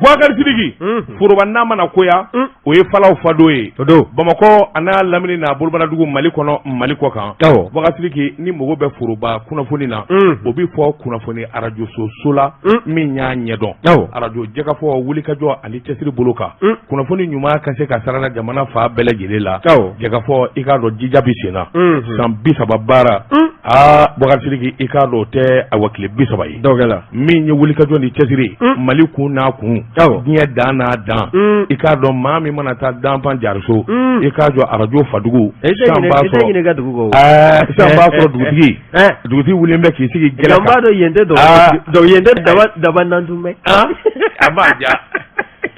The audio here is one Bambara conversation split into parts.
Bubakari Sidiki, foroba n'a mana koya, o ye falaw fadon ye. O don. Bamakɔ a n'a lamini n'a bolobaradugu, Mali kɔnɔ, Mali kɔ kan, Bubakari Sidiki, ni mago bɛ foroba kunnafoni na, o bɛ fɔ kunnafoni arajoso so la min y'a ɲɛdɔn, arajo jɛkafɔ, wulikajɔ ani cɛsiri bolo kan, kunnafoni ɲuman ka se ka sarala jamana fan bɛɛ lajɛlen la. Jɛkafɔ, i k'a dɔn jija bɛ sen na san 30 baara. Aa, Bubakari Sidiki, i k'a dɔn o tɛ awa tile 30 ye. Dɔw Min ye wulikajɔ ni cɛsiri, Mali kun n'a kun, diɲɛ dan n'a dan, i k'a dɔn maa min mana taa danpan jariso, i k'a jɔ arajo fadugu, san b'a sɔrɔ san b'a sɔrɔ dugutigi dugutigi wulilen bɛ k'i sigi gɛlɛ kan. B'a dɔn yen tɛ yen tɛ daba nantu mɛn. A b'a ja,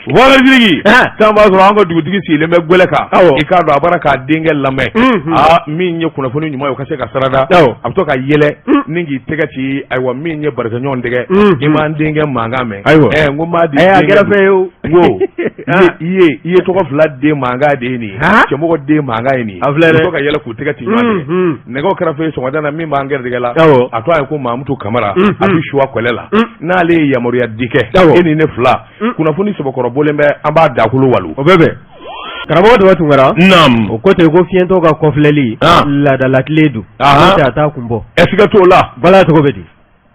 Bubakari Sidiki, san b'a sɔrɔ an ka dugutigi sigilen bɛ gɛlɛ kan, i k'a dɔn a bɔra k'a denkɛ lamɛn. Aa, min ye kunnafoni ɲuman ye, o ka se ka sarada, a bɛ to ka yɛlɛ ni k'i tɛgɛ ci. Ayiwa, min ye barokɛɲɔgɔn tɛgɛ, i m'an denkɛ mankan mɛn? Ayiwa, n ko m'a di. A kɛra fɛn ye o. N ko i ye tɔgɔ fila den mankan de ye nin ye, cɛmɔgɔ den mankan ye nin ye. A filɛ dɛ. U bɛ to ka yɛlɛ k'u tɛgɛ ci ɲɔgɔn tigɛ. Nɛgɛw kɛrɛfɛ sɔgɔmada na, min b'an gɛrɛjɛgɛ la, a tɔgɔ ye ko Mamutu Kamara, a bɛ suwa kɔlɛ la. N'ale ye yamaruya di kɛ, e ni ne fila, kunnafoni sɛbɛkɔrɔ bɔlen bɛ, an b'a dakolo walo. O bɛ bɛn, karamɔgɔ Daba Tunkara. Naamu. O ko ten ko fiyentɔ ka kɔfilɛli laadalatilen don, n'o tɛ a t'a kun bɔ. Ɛ, siga t'o la. Bala tɔgɔ bɛ di?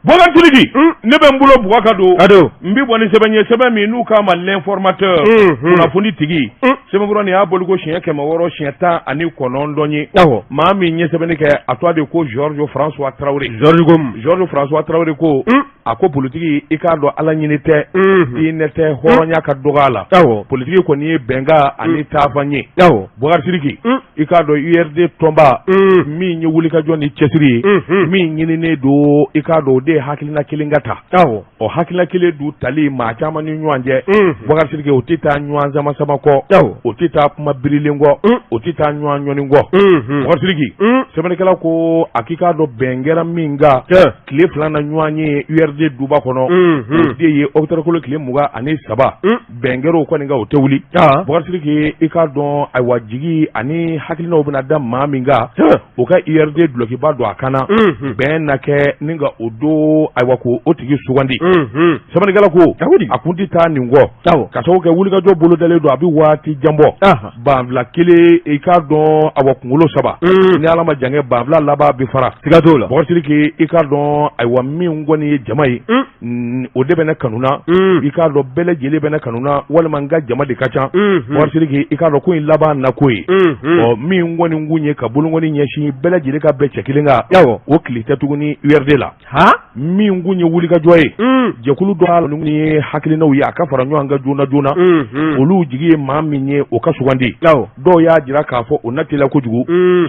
Bubakari Sidiki, ne bɛ n bolo bugɔ ka don. Ka don. N bɛ bɔ ni sɛbɛn ye, sɛbɛn min n'u k'a ma L'Informateur, kunnafoni tigi. Sɛbɛnfura nin y'a bɔliko siɲɛ 600 siɲɛ 19 ye. Maa min ye sɛbɛnni kɛ, a tɔgɔ de ko Georges François Traoré. Georges Gomu. Georges François Traoré ko, a ko politiki, i k'a dɔn ala ɲini tɛ, diinɛ tɛ, hɔrɔnya ka dɔgɔ a la. Politiki kɔni ye bɛnkan ani taafan ye. Bubakari Sidiki, i k'a dɔn URD tɔnba min ye wulikajɔ ni cɛsiri ye, min ɲininen don, i k'a dɔn o de ye hakilina kelen ka ta. Ɔ, hakilina kelen dun tali maa caman ni ɲɔgɔn cɛ, Bubakari Sidiki, o tɛ taa ɲɔgɔn sama sama kɔ, o tɛ taa kuma birilen kɔ, o tɛ taa ɲɔgɔn ɲɔni kɔ. Bubakari Sidiki, sɛbɛnnikɛla ko a k'i k'a dɔn bɛn kɛra min kan tile 2 na ɲɔgɔn ye URD duba kɔnɔ, o de ye ɔkutɔburukalo tile 23. Bɛn kɛra o kɔni kan, o tɛ wuli. Bubakari Sidiki, i k'a dɔn ayiwa jigi ani hakilinaw bɛna da maa min kan, o ka URD dulɔkiba don a kan na, bɛn na kɛ ni ka o don, ayiwa, ko o tigi sugandi. Sɛbɛnnikɛla ko a kun tɛ taa nin kɔ, ka sababu kɛ wulikajɔ bolodalen don, a bɛ waati jan bɔ. Banfula kelen, i k'a dɔn awa kunkolo saba, ni Ala ma jan kɛ, banfula laban bɛ fara. Siga t'o la. Bubakari Sidiki, i k'a dɔn ayiwa min kɔni ye jama ye, o de bɛ ne kanu na, i k'a dɔn bɛɛ lajɛlen bɛ ne kanu na, walima n ka jama de ka ca. Bubakari Sidiki, i k'a dɔn ko in laban na ko ye. Ɔ, min kɔni kun ye ka bolonkɔni ɲɛsin bɛɛ lajɛlen ka bɛn cɛ kelen kan, o tile tɛ tuguni URD la. Min kun ye wulikajɔ ye, jɛkulu dɔ ni ye hakilinaw ye a ka fara ɲɔgɔn kan joona joona, olu jigi ye maa min ye, o ka sugandi. Dɔw y'a jira k'a fɔ o na teliya kojugu,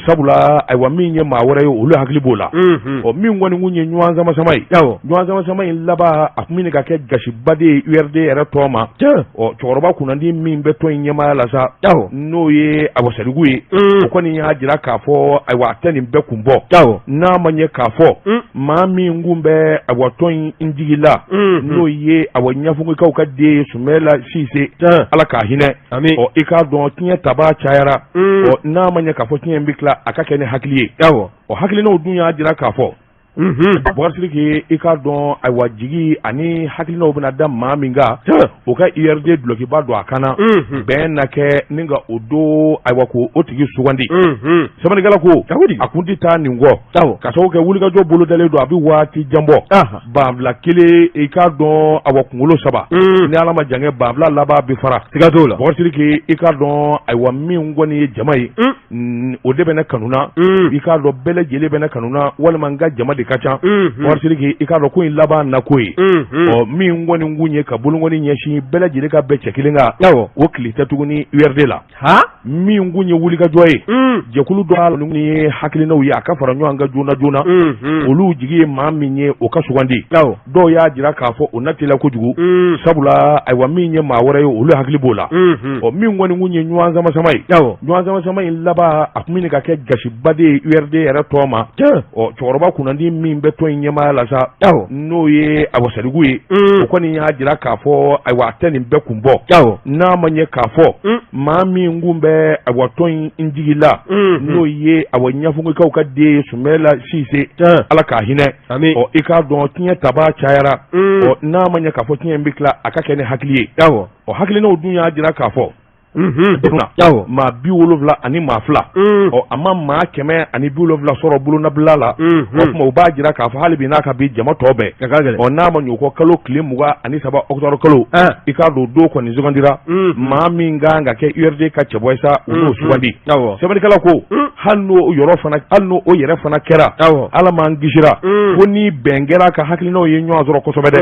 sabula ayiwa min ye maa wɛrɛ ye, olu hakili b'o la. Ɔ, min kɔni kun ye ɲɔgɔn sama sama ye, ɲɔgɔn sama sama in laban a tun bɛ ka kɛ gasiba de ye URD yɛrɛ tɔn ma. Ɔ, cɛkɔrɔba kunnandi min bɛ tɔn in ɲɛmaaya la sa, n'o ye awa Saliku ye, o kɔni y'a jira k'a fɔ ayiwa a tɛ nin bɛɛ kun bɔ, n'a ma ɲɛ k'a fɔ maa min kun bɛ awa tɔn in jigi la, n'o ye awa ɲafunkew ka den ye, Sumɛla Sise, Ala k'a hinɛ. Ɔ, i k'a dɔn tiɲɛ tabaa cayara. Ɔ, n'a ma ɲɛ k'a fɔ tiɲɛ in bɛ tila, a ka kɛ ni hakili ye. Ɔ, hakilinaw dun y'a jira k'a fɔ, Bubakari Sidiki, i k'a dɔn ayiwa jigi ani hakilinaw bɛna da maa min kan, o ka URD dulɔkiba don a kan na, bɛn na kɛ ni ka o don, ayiwa, ko o tigi sugandi. Sɛbɛnnikɛla ko a kun tɛ taa nin kɔ, ka sababu kɛ wulikajɔ bolodalen don, a bɛ waati jan bɔ. Banfula kelen, i k'a dɔn awa kunkolo saba, ni Ala ma jan kɛ, banfula laban bɛ fara. Siga t'o la. Bubakari Sidiki, i k'a dɔn ayiwa min kɔni ye jama ye, o de bɛ ne kanu na, i k'a dɔn bɛɛ lajɛlen bɛ ne kanu na, walima n ka jama de ka ca. Bubakari Sidiki, i k'a dɔn ko in laban na ko ye. Ɔ, min kɔni kun ye ka bolonkɔni ɲɛsin bɛɛ lajɛlen ka bɛn cɛ kelen kan, o tile tɛ tuguni URD la. Min kun ye wulikajɔ ye, jɛkulu dɔ ni ye hakilinaw ye a ka fara ɲɔgɔn kan joona joona, olu jigi ye maa min ye, o ka sugandi. Dɔw y'a jira k'a fɔ o na teliya kojugu, sabula ayiwa min ye maa wɛrɛ ye, olu hakili b'o la. Ɔ, min kɔni kun ye ɲɔgɔn sama sama ye, ɲɔgɔn sama sama in laban a tun bɛ ka kɛ gasiba de ye URD yɛrɛ tɔn ma. Ɔ, cɛkɔrɔba kunnandi ni min bɛ tɔn in ɲɛmaaya la sa, n'o ye awa Sadiku ye, o kɔni y'a jira k'a fɔ ayiwa a tɛ nin bɛɛ kun bɔ, n'a ma ɲɛ k'a fɔ maa min kun bɛ awa tɔn in jigi la, n'o ye awa ɲafunkew ka den ye Sumayila Sise, Ala k'a hinɛ. Ɔ i k'a dɔn tiɲɛ tabaa cayara. Ɔ n'a ma ɲɛ k'a fɔ tiɲɛ in bɛ tila, a ka kɛ ni hakili ye. Ɔ hakilinaw dun y'a jira k'a fɔ maa 72, ɔ a ma maa 170 sɔrɔ bolonabila la. O tuma u b'a jira k'a fɔ hali bi n'a ka bi jama tɔ bɛɛ. Ɔ n'a ma ɲɛ o kɔ, kalo tile 23 octobre kalo, i k'a dɔn don kɔni sugandira, maa min kan ka kɛ URD ka cɛbɔ ye sa, u n'o sugandi. Sɛbɛnnikɛla ko hali n'o yɔrɔ fana, hali n'o yɛrɛ fana kɛra, Ala m'an kisira, ko ni bɛn kɛra ka hakilinaw ye ɲɔgɔn sɔrɔ kosɛbɛ dɛ.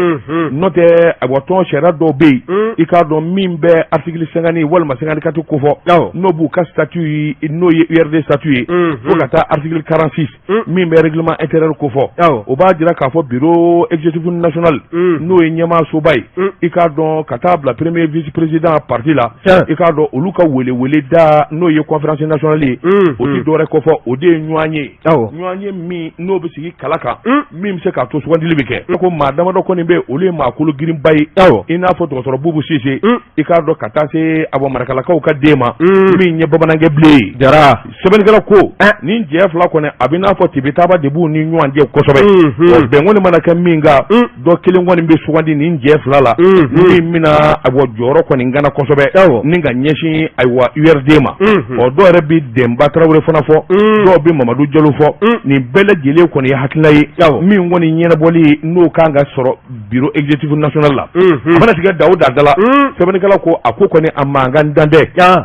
N'o tɛ ayiwa tɔn sariya dɔw bɛ yen, i k'a dɔn min bɛ article 50 walima 54 kofɔ, n'o b'u ka statut ye, n'o ye URD statut ye, fo ka taa article 46 min bɛ règlement intérieur kofɔ, o b'a jira k'a fɔ bureau exécutif national, n'o ye ɲɛmaasoba ye, i k'a dɔn ka taa bila premier vice président parti la, i k'a dɔn olu ka welewele da, n'o ye conférence nationale ye, o tɛ dɔwɛrɛ kofɔ, o de ye ɲɔgɔn ye, ɲɔgɔn ye min n'o bɛ sigi kala kan, min bɛ se k'a to sugandili bɛ kɛ. Ko maa damadɔ kɔni bɛ, olu ye maa kolo girinba ye, i n'a fɔ dɔgɔtɔrɔ Bubu Sise, i k'a dɔn ka taa se a marakalakaw ka den ma min ye bamanankɛ bilen ye. Jara. Sɛbɛnnikɛla ko nin jɛ fila kɔni, a bɛ n'a fɔ tibitaba de b'u ni ɲɔgɔn cɛ kosɛbɛ. Ɔ bɛn kɔni mana kɛ min kan, dɔ kelen kɔni bɛ sugandi nin jɛ fila la, min bɛna ayiwa jɔyɔrɔ kɔni gana kosɛbɛ ni ka ɲɛsin ayiwa URD ma. Ɔ dɔw yɛrɛ bɛ Denba Tarawele fana fɔ, dɔw bɛ Mamadu Jalo fɔ. Nin bɛɛ lajɛlen kɔni ye hakilina ye min kɔni ɲɛnabɔli n'o kan ka sɔrɔ bureau exécutif national la. A mana tigɛ da o da da la, sɛbɛnnikɛla ko a ko kɔni a mankan dan tɛ.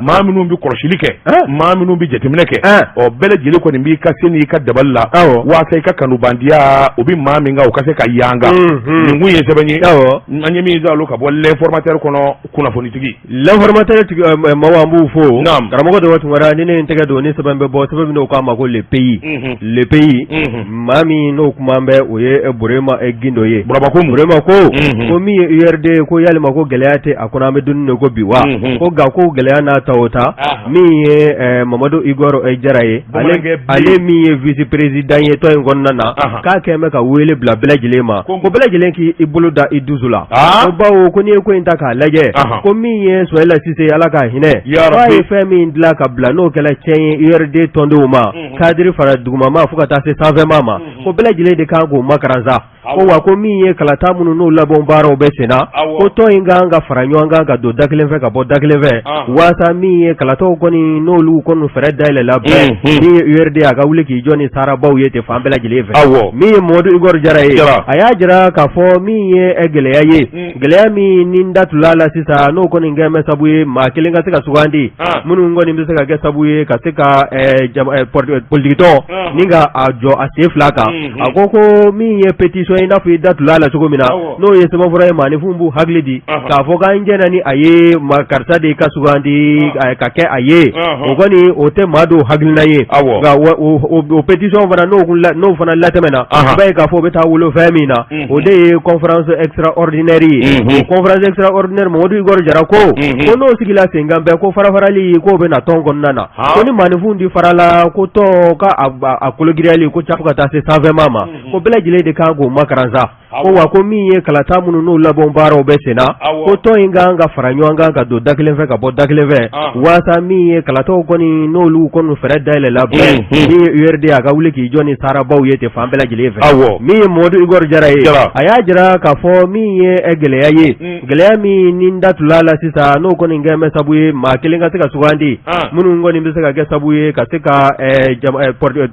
Maa minnu bɛ kɔlɔsili kɛ, maa minnu bɛ jateminɛ kɛ, ɔ bɛɛ lajɛlen kɔni b'i ka se n'i ka dabali la, waasa i ka kanubandiya o bɛ maa min kan, o ka se ka yanga. Nin kun ye sɛbɛn ye an ye min zalo ka bɔ L'Informateur kɔnɔ, kunnafonitigi. L'Informateur tigi maaw, an b'u fo. Karamɔgɔ Daba Tunkara, ni ne ye n tɛgɛ don ni sɛbɛn bɛ bɔ, sɛbɛn min n'o k'a ma ko Le Pays. Le Pays, maa min n'o kuma bɛ, o ye Burema Gindo ye. Burama ko Burema ko ko min ye URD ye, ko yalima ko gɛlɛya tɛ a kɔnɔ, an bɛ don ko bi wa? Ko nka ko gɛlɛya n'a ta o ta, min ye Mamadu Igor Jara ye, ale min ye vice président ye tɔn in kɔnɔna na, k'a kɛlen bɛ ka wele bila bɛɛ lajɛlen ma, ko bɛɛ lajɛlen k'i bolo da i dusu la, ko bawo ko n'i ye ko in ta k'a lajɛ, ko min ye Sumayila Sise, Ala ka hinɛ, k'a ye fɛn min dilan ka bila, n'o kɛra tiɲɛ ye URD tɔndenw ma, cadre fara dugumama fo ka taa se sanfɛma ma, ko bɛɛ lajɛlen de kan k'o makaran sa. Ko wa ko min ye kalata minnu n'o labɔn baaraw bɛ sen na, ko tɔn in kan ka fara ɲɔgɔn kan ka don da kelen fɛ ka bɔ da kelen fɛ, waasa min ye kalataw kɔni n'olu kɔni fɛɛrɛ dayɛlɛla bɛɛ, min ye URD a ka wuli k'i jɔ ni saarabaw ye ten fan bɛɛ lajɛlen fɛ. Min ye Mamadu Igor Jara ye, a y'a jira k'a fɔ min ye gɛlɛya ye, gɛlɛya min ni da tula la sisan, n'o kɔni kɛ bɛ sabu ye maa kelen ka se ka sugandi, minnu kɔni bɛ se ka kɛ sabu ye ka se ka politikitɔn ni ka a jɔ a sen fila kan. A ko ko min ye pétition ye, i n'a fɔ i da tula la cogo min na, n'o ye sɛbɛnfura ye maaninfinw b'u hakili di k'a fɔ k'an jɛnna ni a ye, ma karisa de ka sugandi ka kɛ a ye, o kɔni o tɛ maa dɔw hakilina ye. Nka o pétition fana n'o fana latɛmɛna, i b'a ye k'a fɔ o bɛ taa wolo fɛn min na, o de ye conférence extraordinaire ye. O conférence extraordinaire, Mamadu Igor Jara ko ko n'o sigila sen kan bɛɛ, ko farafarali k'o bɛ na tɔn kɔnɔna na, ko ni maaninfinw di farala, ko tɔn ka a kologiriyali ko ca fo ka taa se sanfɛma ma, ko bɛɛ lajɛlen de kan k'o makaran sa. Ko wa ko min ye kalata minnu n'o labɔn baaraw bɛ sen na, ko tɔn in kan ka fara ɲɔgɔn kan ka don da kelen fɛ ka bɔ da kelen fɛ, waasa min ye kalataw kɔni n'olu kɔni fɛɛrɛ dayɛlɛla bɛɛ, min ye URD a ka wuli k'i jɔ ni saarabaw ye ten fan bɛɛ lajɛlen fɛ. Min ye Mamadu Igor Jara ye, a y'a jira k'a fɔ min ye gɛlɛya ye, gɛlɛya min ni da tula la sisan, n'o kɔni kɛ bɛ sabu ye maa kelen ka se ka sugandi, minnu kɔni bɛ se ka kɛ sabu ye ka se ka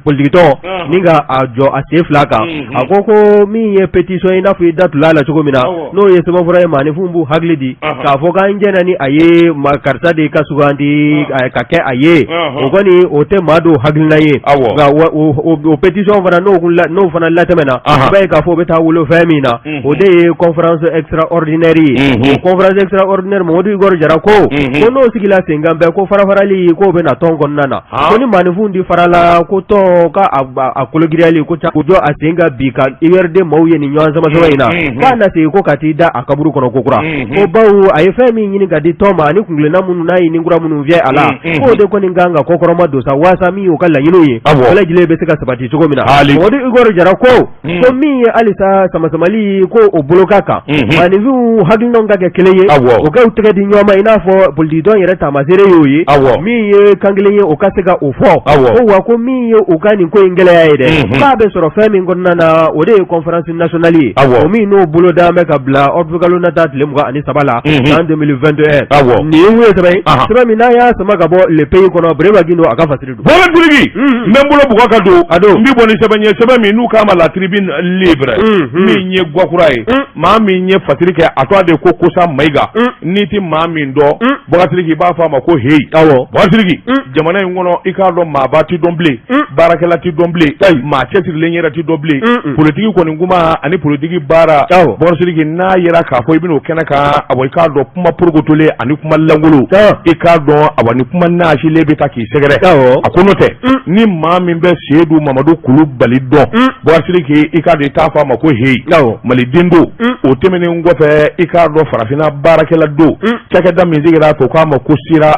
politikitɔn ni ka a jɔ a sen fila kan. A ko ko min ye pétition ye, i n'a fɔ i da tula la cogo min na, n'o ye sɛbɛnfura ye maaninfinw b'u hakili di k'a fɔ k'an jɛnna ni a ye, ma karisa de ka sugandi ka kɛ a ye, o kɔni o tɛ maa dɔw hakilina ye. Nka o pétition fana n'o fana latɛmɛna, i b'a ye k'a fɔ o bɛ taa wolo fɛn min na, o de ye conférence extraordinaire ye. O conférence extraordinaire, Mamadu Igor Jara ko ko n'o sigila sen kan bɛɛ, ko farafarali k'o bɛ na tɔn kɔnɔna na, ko ni maaninfinw di farala, ko tɔn ka a kologiriyali ko ca k'o jɔ a sen kan bi ka URD maaw ye nin ɲɔgɔn tɔn sama in na, k'a na segin ko ka t'i da a kaburu kɔnɔ kokura, ko bawo a ye fɛn min ɲini ka di tɔn ma ani kuntilenna minnu n'a ye ninkura minnu fiyɛ a la, k'o de kɔni kan ka kɔkɔrɔma don sa, waasa min y'u ka laɲiniw ye, bɛɛ lajɛlen bɛ se ka sabati cogo min na. Mamadu Igor Jara ko ko min ye halisa samasamali ko o bolo ka kan, maaninfinw hakilinaw ka kɛ kelen ye, o k'u tɛgɛ di ɲɔgɔn ma, i n'a fɔ politikitɔn yɛrɛ taamasere y'o ye, min ye kan kelen ye, o ka se ka o fɔ. Ko wa ko min ye u ka nin ko in gɛlɛya ye dɛ, k'a bɛ sɔrɔ fɛn min kɔnɔna na, o de ye conférence nationale ye, o min n'o bolo da bɛ ka bila ɔkutɔburukalo nata tile 23 la san 2021. Nin ye mun ye sɛbɛn ye, sɛbɛn min n'a y'a sama ka bɔ Le Pays kɔnɔ, Birima Gindo a ka fasiri don. Bɔra Biriki, n bɛ n bolo bugɔ ka don, a don n bɛ bɔ ni sɛbɛn ye, sɛbɛn min n'u k'a ma La Tribune Libre, min ye Gwakura ye, maa min ye fasiri kɛ, a tɔgɔ de ko Kosa Mayiga. N'i tɛ maa min dɔn, Bɔkari Sidiki, i b'a fɔ a ma ko heyi. Bɔkari Sidiki, jamana in kɔnɔ, i k'a dɔn maaba tɛ dɔn bilen, baarakɛla tɛ dɔn bilen, maa cɛsirilen yɛrɛ tɛ dɔn bilen. Politiki kɔni kuma ani politiki baara, Bɔkari Sidiki, n'a yera k'a fɔ i bɛn'o kɛnɛ kan, awa i k'a dɔn kuma porokotolen ani kuma lankolon, i k'a dɔn awa ni kuma naasilen bɛ taa k'i sɛgɛrɛ. A ko n'o tɛ, ni maa min bɛ Seyidu Mamadu Kulubali dɔn, Bɔkari Sidiki, i k'a dɔn i t'a fɔ a ma ko heyi. Maliden don. O tɛmɛnen kɔfɛ, i k'a dɔn farafinna baarakɛla don. Cakɛda min sigira a fɛ, o k'a ma ko Sira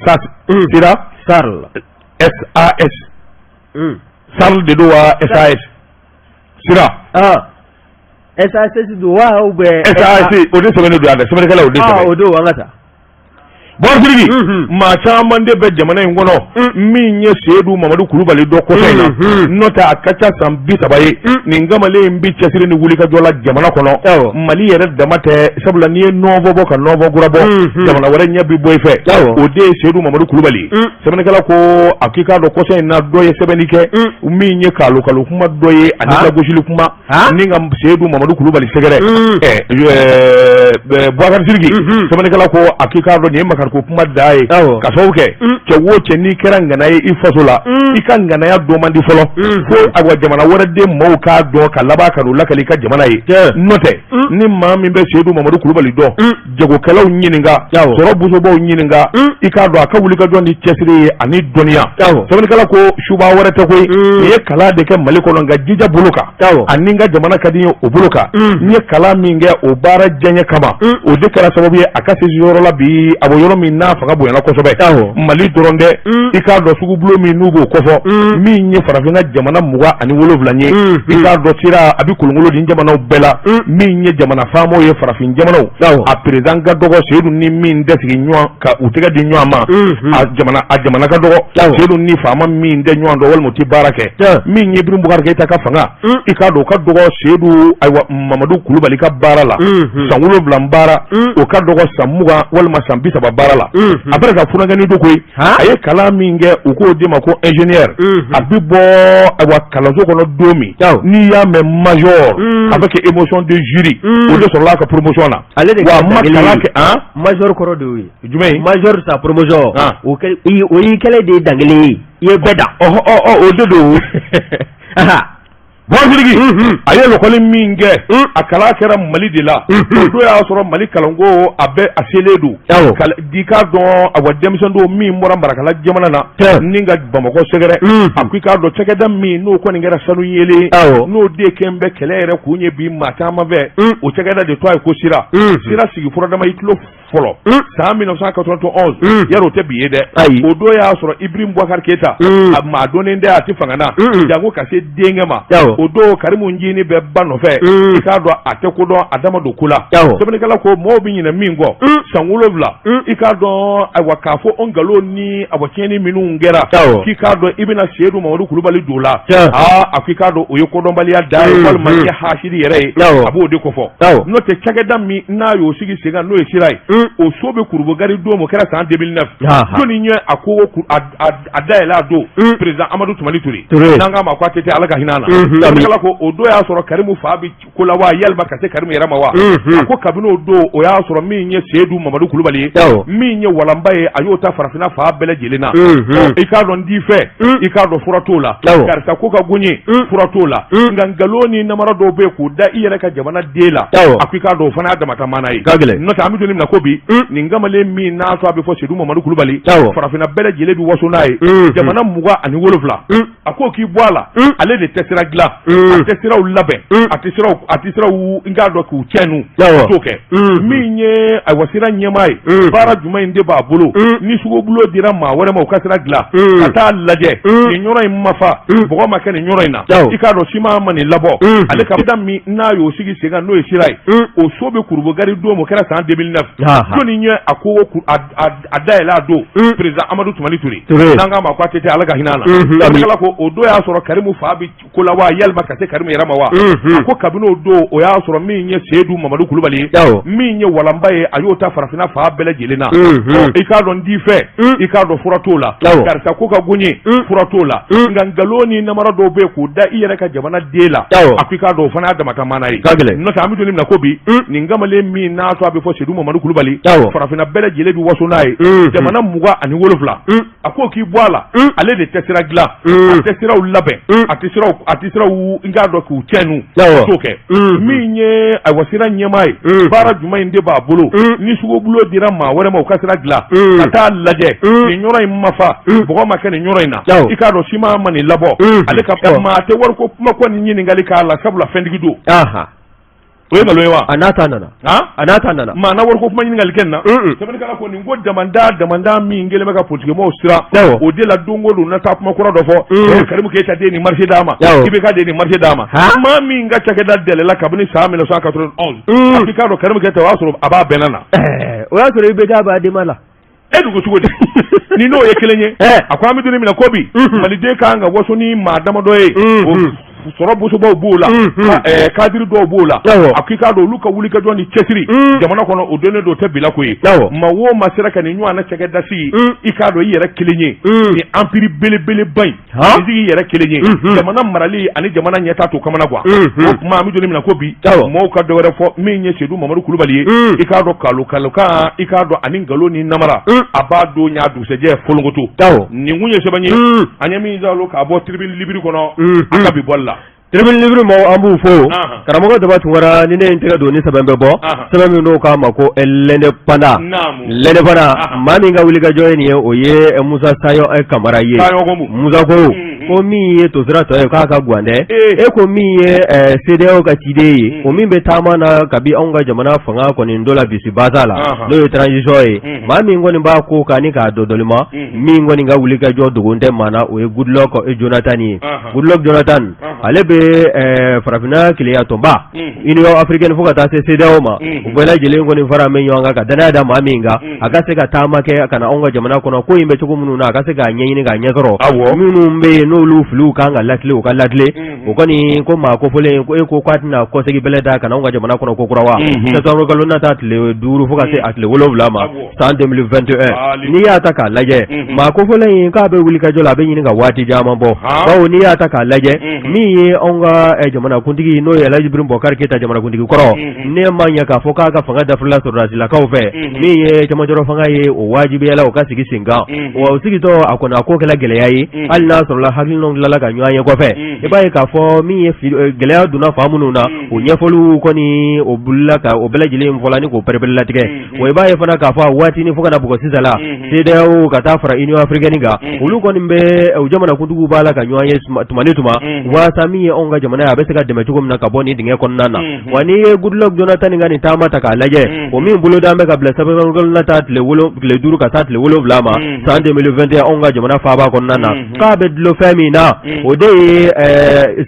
SAS, Sira SARL, SAS, SARL de don wa SAS Sira. SAS don wa ou bien SAS, o de sɛbɛnnen don yan dɛ, sɛbɛnnikɛla o de sɛbɛn. O don, an ka taa. Bɔkari Sidiki, maa caman de bɛ jamana in kɔnɔ min ye Seyidu Mamadu Kulubali dɔn kɔsa in na. N'o tɛ, a ka ca san 30 ye nin kamalen in bɛ cɛsiri ni wulikajɔ la jamana kɔnɔ. Mali yɛrɛ dama tɛ, sabula n'i ye nɔnfɔ bɔ ka nɔnfɔ kura bɔ, jamana wɛrɛ ɲɛ bɛ bɔ i fɛ. O de ye Seyidu Mamadu Kulubali ye. Sɛbɛnnikɛla ko a k'i k'a dɔn kɔsa in na, dɔ ye sɛbɛnni kɛ min ye kalokalo kuma dɔ ye ani lagosili kuma ni ka Seyidu Mamadu Kulubali sɛgɛrɛ. Bubakari Sidiki, sɛbɛnnikɛla ko a k'i k'a dɔn nin ye makariko kuma da ye, ka sababu kɛ cɛ o cɛ n'i kɛra ŋana ye i faso la, i ka ŋanaya dɔn man di fɔlɔ fo ayiwa jamana wɛrɛ den maaw k'a dɔn ka laban ka n'u lakali i ka jamana ye. N'o tɛ, ni maa min bɛ Seyidu Mamadu Kulubali dɔn, jagokɛlaw ɲininka, sɔrɔ bosobaw ɲininka, i k'a dɔn a ka wulikajɔ ni cɛsiri ye ani dɔnniya. Sɛbɛnnikɛla ko suba wɛrɛ tɛ koyi, nin ye kalan de kɛ Mali kɔnɔ, nka jija bolo kan ani n ka jamana ka di n ye o bolo kan. N ye kalan min kɛ o baara diyaɲɛ kama, o de kɛra sababu ye a ka se yɔrɔ la bi, a bɔ yɔrɔ min n'a fanga bonyana kosɛbɛ. Mali dɔrɔn tɛ, i k'a dɔn sugubulon min n'u b'o kofɔ, min ye farafinna jamana 27 ye, i k'a dɔn sira a bɛ kolonkolon di jamanaw bɛɛ la. Min ye jamana faamaw ye, farafin jamanaw, a président ka dɔgɔ Seyidu ni min tɛ sigi ɲɔgɔn ka u tɛgɛ di ɲɔgɔn ma, a jamana ka dɔgɔ Seyidu ni faama min tɛ ɲɔgɔn dɔn walima u tɛ baara kɛ. Min ye Ibrahim Boubacar Keïta ka fanga, i k'a dɔn o ka dɔgɔ Seyidu ayiwa Mamadu Kulubali ka baara la. San 7 baara, o ka dɔgɔ san 20 walima san 30 baara la. A bɛ ka furakɛni don koyi. A ye kalan min kɛ, u k'o de ma ko ingénieur. A bɛ bɔ ayiwa kalanso kɔnɔ don min, n'i y'a mɛn major avec émotion de jury, o de sɔrɔla a ka promotion na. Ale de wa a ma kalan kɛ han. Major kɔrɔ de y'o ye. Jumɛn ye? Major sa promotion, o o y'i kɛlen de ye dankelen ye, i ye bɛɛ dan. Ɔ ɔ, o de don. Boubacar Sidiki, a ye lɔkɔli min kɛ, a kalan kɛra Mali de la. O don y'a sɔrɔ Mali kalanko a bɛ a selen don i k'a dɔn. Awa denmisɛn don min bɔra Marakala jamana na ni ka Bamakɔ sɛgɛrɛ. A ko i k'a dɔn cakɛda min n'o kɔni kɛra sanu yeelen, n'o de kɛn bɛ kɛlɛ yɛrɛ kun ye bi maa caman fɛ, o cakɛda de tɔgɔ ye ko Sira. Sira sigi furadama i tulo fɔlɔ san 1991, yarɔ o tɛ bi ye dɛ. Ayi. O don y'a sɔrɔ Ibrahim Boubacar Keïta, a maa dɔnnen tɛ, a tɛ fanga na jango ka se denkɛ ma. O don Karimu Ncinin bɛ ba nɔfɛ, i k'a dɔn a tɛ ko dɔn, a da ma don ko la. Sɛbɛnnikɛla ko mɔgɔw bɛ ɲinɛ min kɔ, san 7, i k'a dɔn ayiwa k'a fɔ o nkalon ni awa tiɲɛni minnu kɛra, k'i k'a dɔn i bɛna Seyidu Mamadu Kulubali don la, aa a ko i k'a dɔn o ye kodɔnbaliya dan ye walima i ye hasidi yɛrɛ ye, a b'o de kofɔ. N'o tɛ, cakɛda min n'a y'o sigi sen kan, n'o ye Sira ye, o so bɛ kurubogari don min, o kɛra san 2009. Jɔnni ye a ko a dayɛlɛ a don? Président Amadu Tumani Ture, n'an k'a ma ko ATT, Ala ka hinɛ a na. Sɛbɛnnikɛla ko o don y'a sɔrɔ Karimu fa bɛ ko la wa, yalima ka se Karimu yɛrɛ ma wa? A ko kabini o don, o y'a sɔrɔ min ye Seyidu Mamadu Kulubali ye min ye walanba ye a y'o ta farafinna fan bɛɛ lajɛlen na i k'a dɔn di fɛ i k'a dɔn fura t'o la karisa ko ka go n ye fura t'o la nka nkalon ni namara dɔw bɛ yen k'u da i yɛrɛ ka jamana den la a ko i k'a dɔn o fana y'a damata maana ye n'o tɛ an bɛ don min na ko bi nin kamalen min n'a sɔrɔ a bɛ fɔ Sedu Mamadu Kulubali farafinna bɛɛ lajɛlen bɛ waso n'a ye jamana 27 a ko k'i bɔ a la ale de tɛ sira dilan a tɛ siraw labɛn a tɛ siraw a tɛ siraw n k'a dɔn k'u cɛ nu a t'o kɛ min ye ayiwa sira ɲɛmaa ye baara jumɛn in de b'a bolo ni sugubulon dira maa wɛrɛ ma u ka sira dilan ka taa lajɛ nin yɔrɔ in ma fa bɔgɔ ma kɛ nin yɔrɔ in na i k'a dɔn siman ma nin labɔ ale ka da min n'a y'o sigi sen kan n'o ye sira ye o so bɛ kurubogari don o kɛra san 2009 jɔnni ye a ko a dayɛlɛ a don président Amadu Tumani Ture n'an k'a ma ko ATT Ala ka hinɛ a la sɛbɛnnikɛla ko o don y'a sɔrɔ Karimu fa bɛ ko la wa yalima ka se Karimu yɛrɛ ma wa a ko kabini o don o y'a sɔrɔ min ye Sedu Mamadu Kulubali ye min ye walanba ye a y'o ta farafinna fan bɛɛ lajɛlen na i k'a dɔn di fɛ i k'a dɔn fura t'o la karisa ko ka go n ye fura t'o la nka nkalon ni namara dɔw bɛ yen k'u da i yɛrɛ ka jamana den la a ko i k'a dɔn o fana y'a damata maana ye n'o tɛ an bɛ don min na ko bi nin kamalen min n'a sɔrɔ a bɛ fɔ Sedu Mamadu Kulubali farafinna bɛɛ lajɛlen bɛ waso n'a ye jamana 27 a ko k'i bɔ a la ale de tɛ sira dilan a tɛ siraw labɛn a tɛ siraw a tɛ siraw n k'a dɔn k'u cɛ nu a t'o kɛ min ye ayiwa sira ɲɛmaa ye baara jumɛn in de b'a bolo ni sugubulon dira maa wɛrɛ ma u ka sira dilan ka taa lajɛ nin yɔrɔ in ma fa bɔgɔ ma kɛ nin yɔrɔ in na i k'a dɔn siman ma nin labɔ ale ka maa tɛ wariko kuma kɔni ɲininkali k'a la sabula fɛntigi don o ye nkalon ye wa a n'a ta nana a n'a ta nana maa na wariko kuma ɲininkali kɛ nin na sɛbɛnnikɛla ko nin ko damanda damanda min kɛlen bɛ ka politikimɔgɔw siran o de la don o don na taa kuma kura dɔ fɔ Karimu Keyita de ye nin marché d'a ma IBK de ye nin marché d'a ma maa min ka cakɛda dɛlɛla kabini san 1991 a k'i k'a dɔn Karimu Keyita o y'a sɔrɔ a b'a bɛnna na o y'a sɔrɔ IBK b'a denba la e dugu cogo di ni n'o ye kelen ye a ko an bɛ don min na ko bi maliden ka kan ka waso ni maa damadɔ ye sɔrɔ bosobaw b'o la kadiri dɔw b'o la a k'i k'a dɔn olu ka wulikajɔ ni cɛsiri jamana kɔnɔ o donnen don o tɛ bila ko ye maa o maa sera ka nin ɲɔgɔn na cakɛda sigi i k'a dɔn i yɛrɛ kelen ye nin empire belebeleba in i sigi yɛrɛ kelen ye jamana marali ani jamana ɲɛtaa t'o kamana gan o tuma an bɛ don min na ko bi mɔgɔw ka dɔ wɛrɛ fɔ min ye Sedu Mamadu Kulubali ye i k'a dɔn kalo kalokan i k'a dɔn ani nkalon ni namara a b'a don ɲa dugusɛjɛ folonkoto nin kun ye sɛbɛn ye an ye min zalo k'a bɔ Tribune Libre kɔnɔ a ka bi bɔli la Tribune Libre mɔgɔw an b'u fo karamɔgɔ Daba Tunkara ni ne ye n tɛgɛ don ni sɛbɛn bɛ bɔ sɛbɛn min n'o k'a ma ko l'Indépendant l'Indépendant maa min ka wulikajɔ ye nin ye o ye Musa Sayɔ Kamara ye Musa ko ko min ye tosira tɔ ye k'a ka gan dɛ e ko min ye CEDEAO ka ciden ye o min bɛ taama na kabi anw ka jamana fanga kɔni dɔ la bisibasa la n'o ye transition ye maa min kɔni b'a ko kan ni k'a dɔdɔlima min kɔni ka wulikajɔ dogon tɛ maa na o ye Goodluck Jonathan ye Goodluck Jonathan ale bɛ farafinna kelenya tɔnba Union africaine fo ka taa se CEDEAO ma u bɛɛ lajɛlen kɔni fara bɛ ɲɔgɔn kan ka danaya da maa min kan a ka se ka taama kɛ ka na anw ka jamana kɔnɔ ko in bɛ cogo minnu na a ka se k'a ɲɛɲini k'a ɲɛsɔrɔ minnu bɛ yen n'olu filiw kan ka latilen u ka latilen o kɔni ko maa kofɔlen ko e ko k'a tɛna kɔsegin bɛlɛ da ka na anw ka jamana kɔnɔ ko kura wa septembre kalo nata tile 5 fo ka se a tile 7 ma san 2021 n'i y'a ta k'a lajɛ maa kofɔlen in k'a bɛ wulikajɔ la a bɛ ɲini ka waati caman bɔ bawo n'i y'a ta k'a lajɛ min ye anw ka jamanakuntigi n'o ye Elhaji Ibrahim Boubacar Keita jamanakuntigi kɔrɔ ne ma ɲɛ k'a fɔ k'a ka fanga dafirila sɔrɔdasilakaw fɛ min ye cɛmancɛrɔ fanga ye o wajibiyala o ka sigi sen kan wa o sigitɔ a kɔni a ko kɛla gɛlɛya ye hali n'a sɔrɔla hakilinaw tilala ka ɲɔgɔn ye kɔfɛ i b'a ye k'a fɔ min ye gɛlɛya donna fan minnu na o ɲɛfɔliw kɔni o bolila ka o bɛɛ lajɛlen fɔla ni k'o pereperelatigɛ wa i b'a ye fana k'a fɔ a waati ni fo ka na bugɔ sisan la CEDEAO ka taa fara Union africaine kan olu kɔni bɛ u jamanakuntigiw b'a la ka ɲɔgɔn ye tuma ni tuma waasa min ye anw ka jamana ye a bɛ se ka dɛmɛ cogo min na ka bɔ nin dingɛ kɔnɔna na wa n'i ye Goodluck Jonathan ka nin taama ta k'a lajɛ o min boloda bɛ ka bila septembre kalo nata tile 5 ka taa tile 7 ma san 2021 anw ka jamana faaba kɔnɔna na k'a bɛ dulon fɛn min na o de ye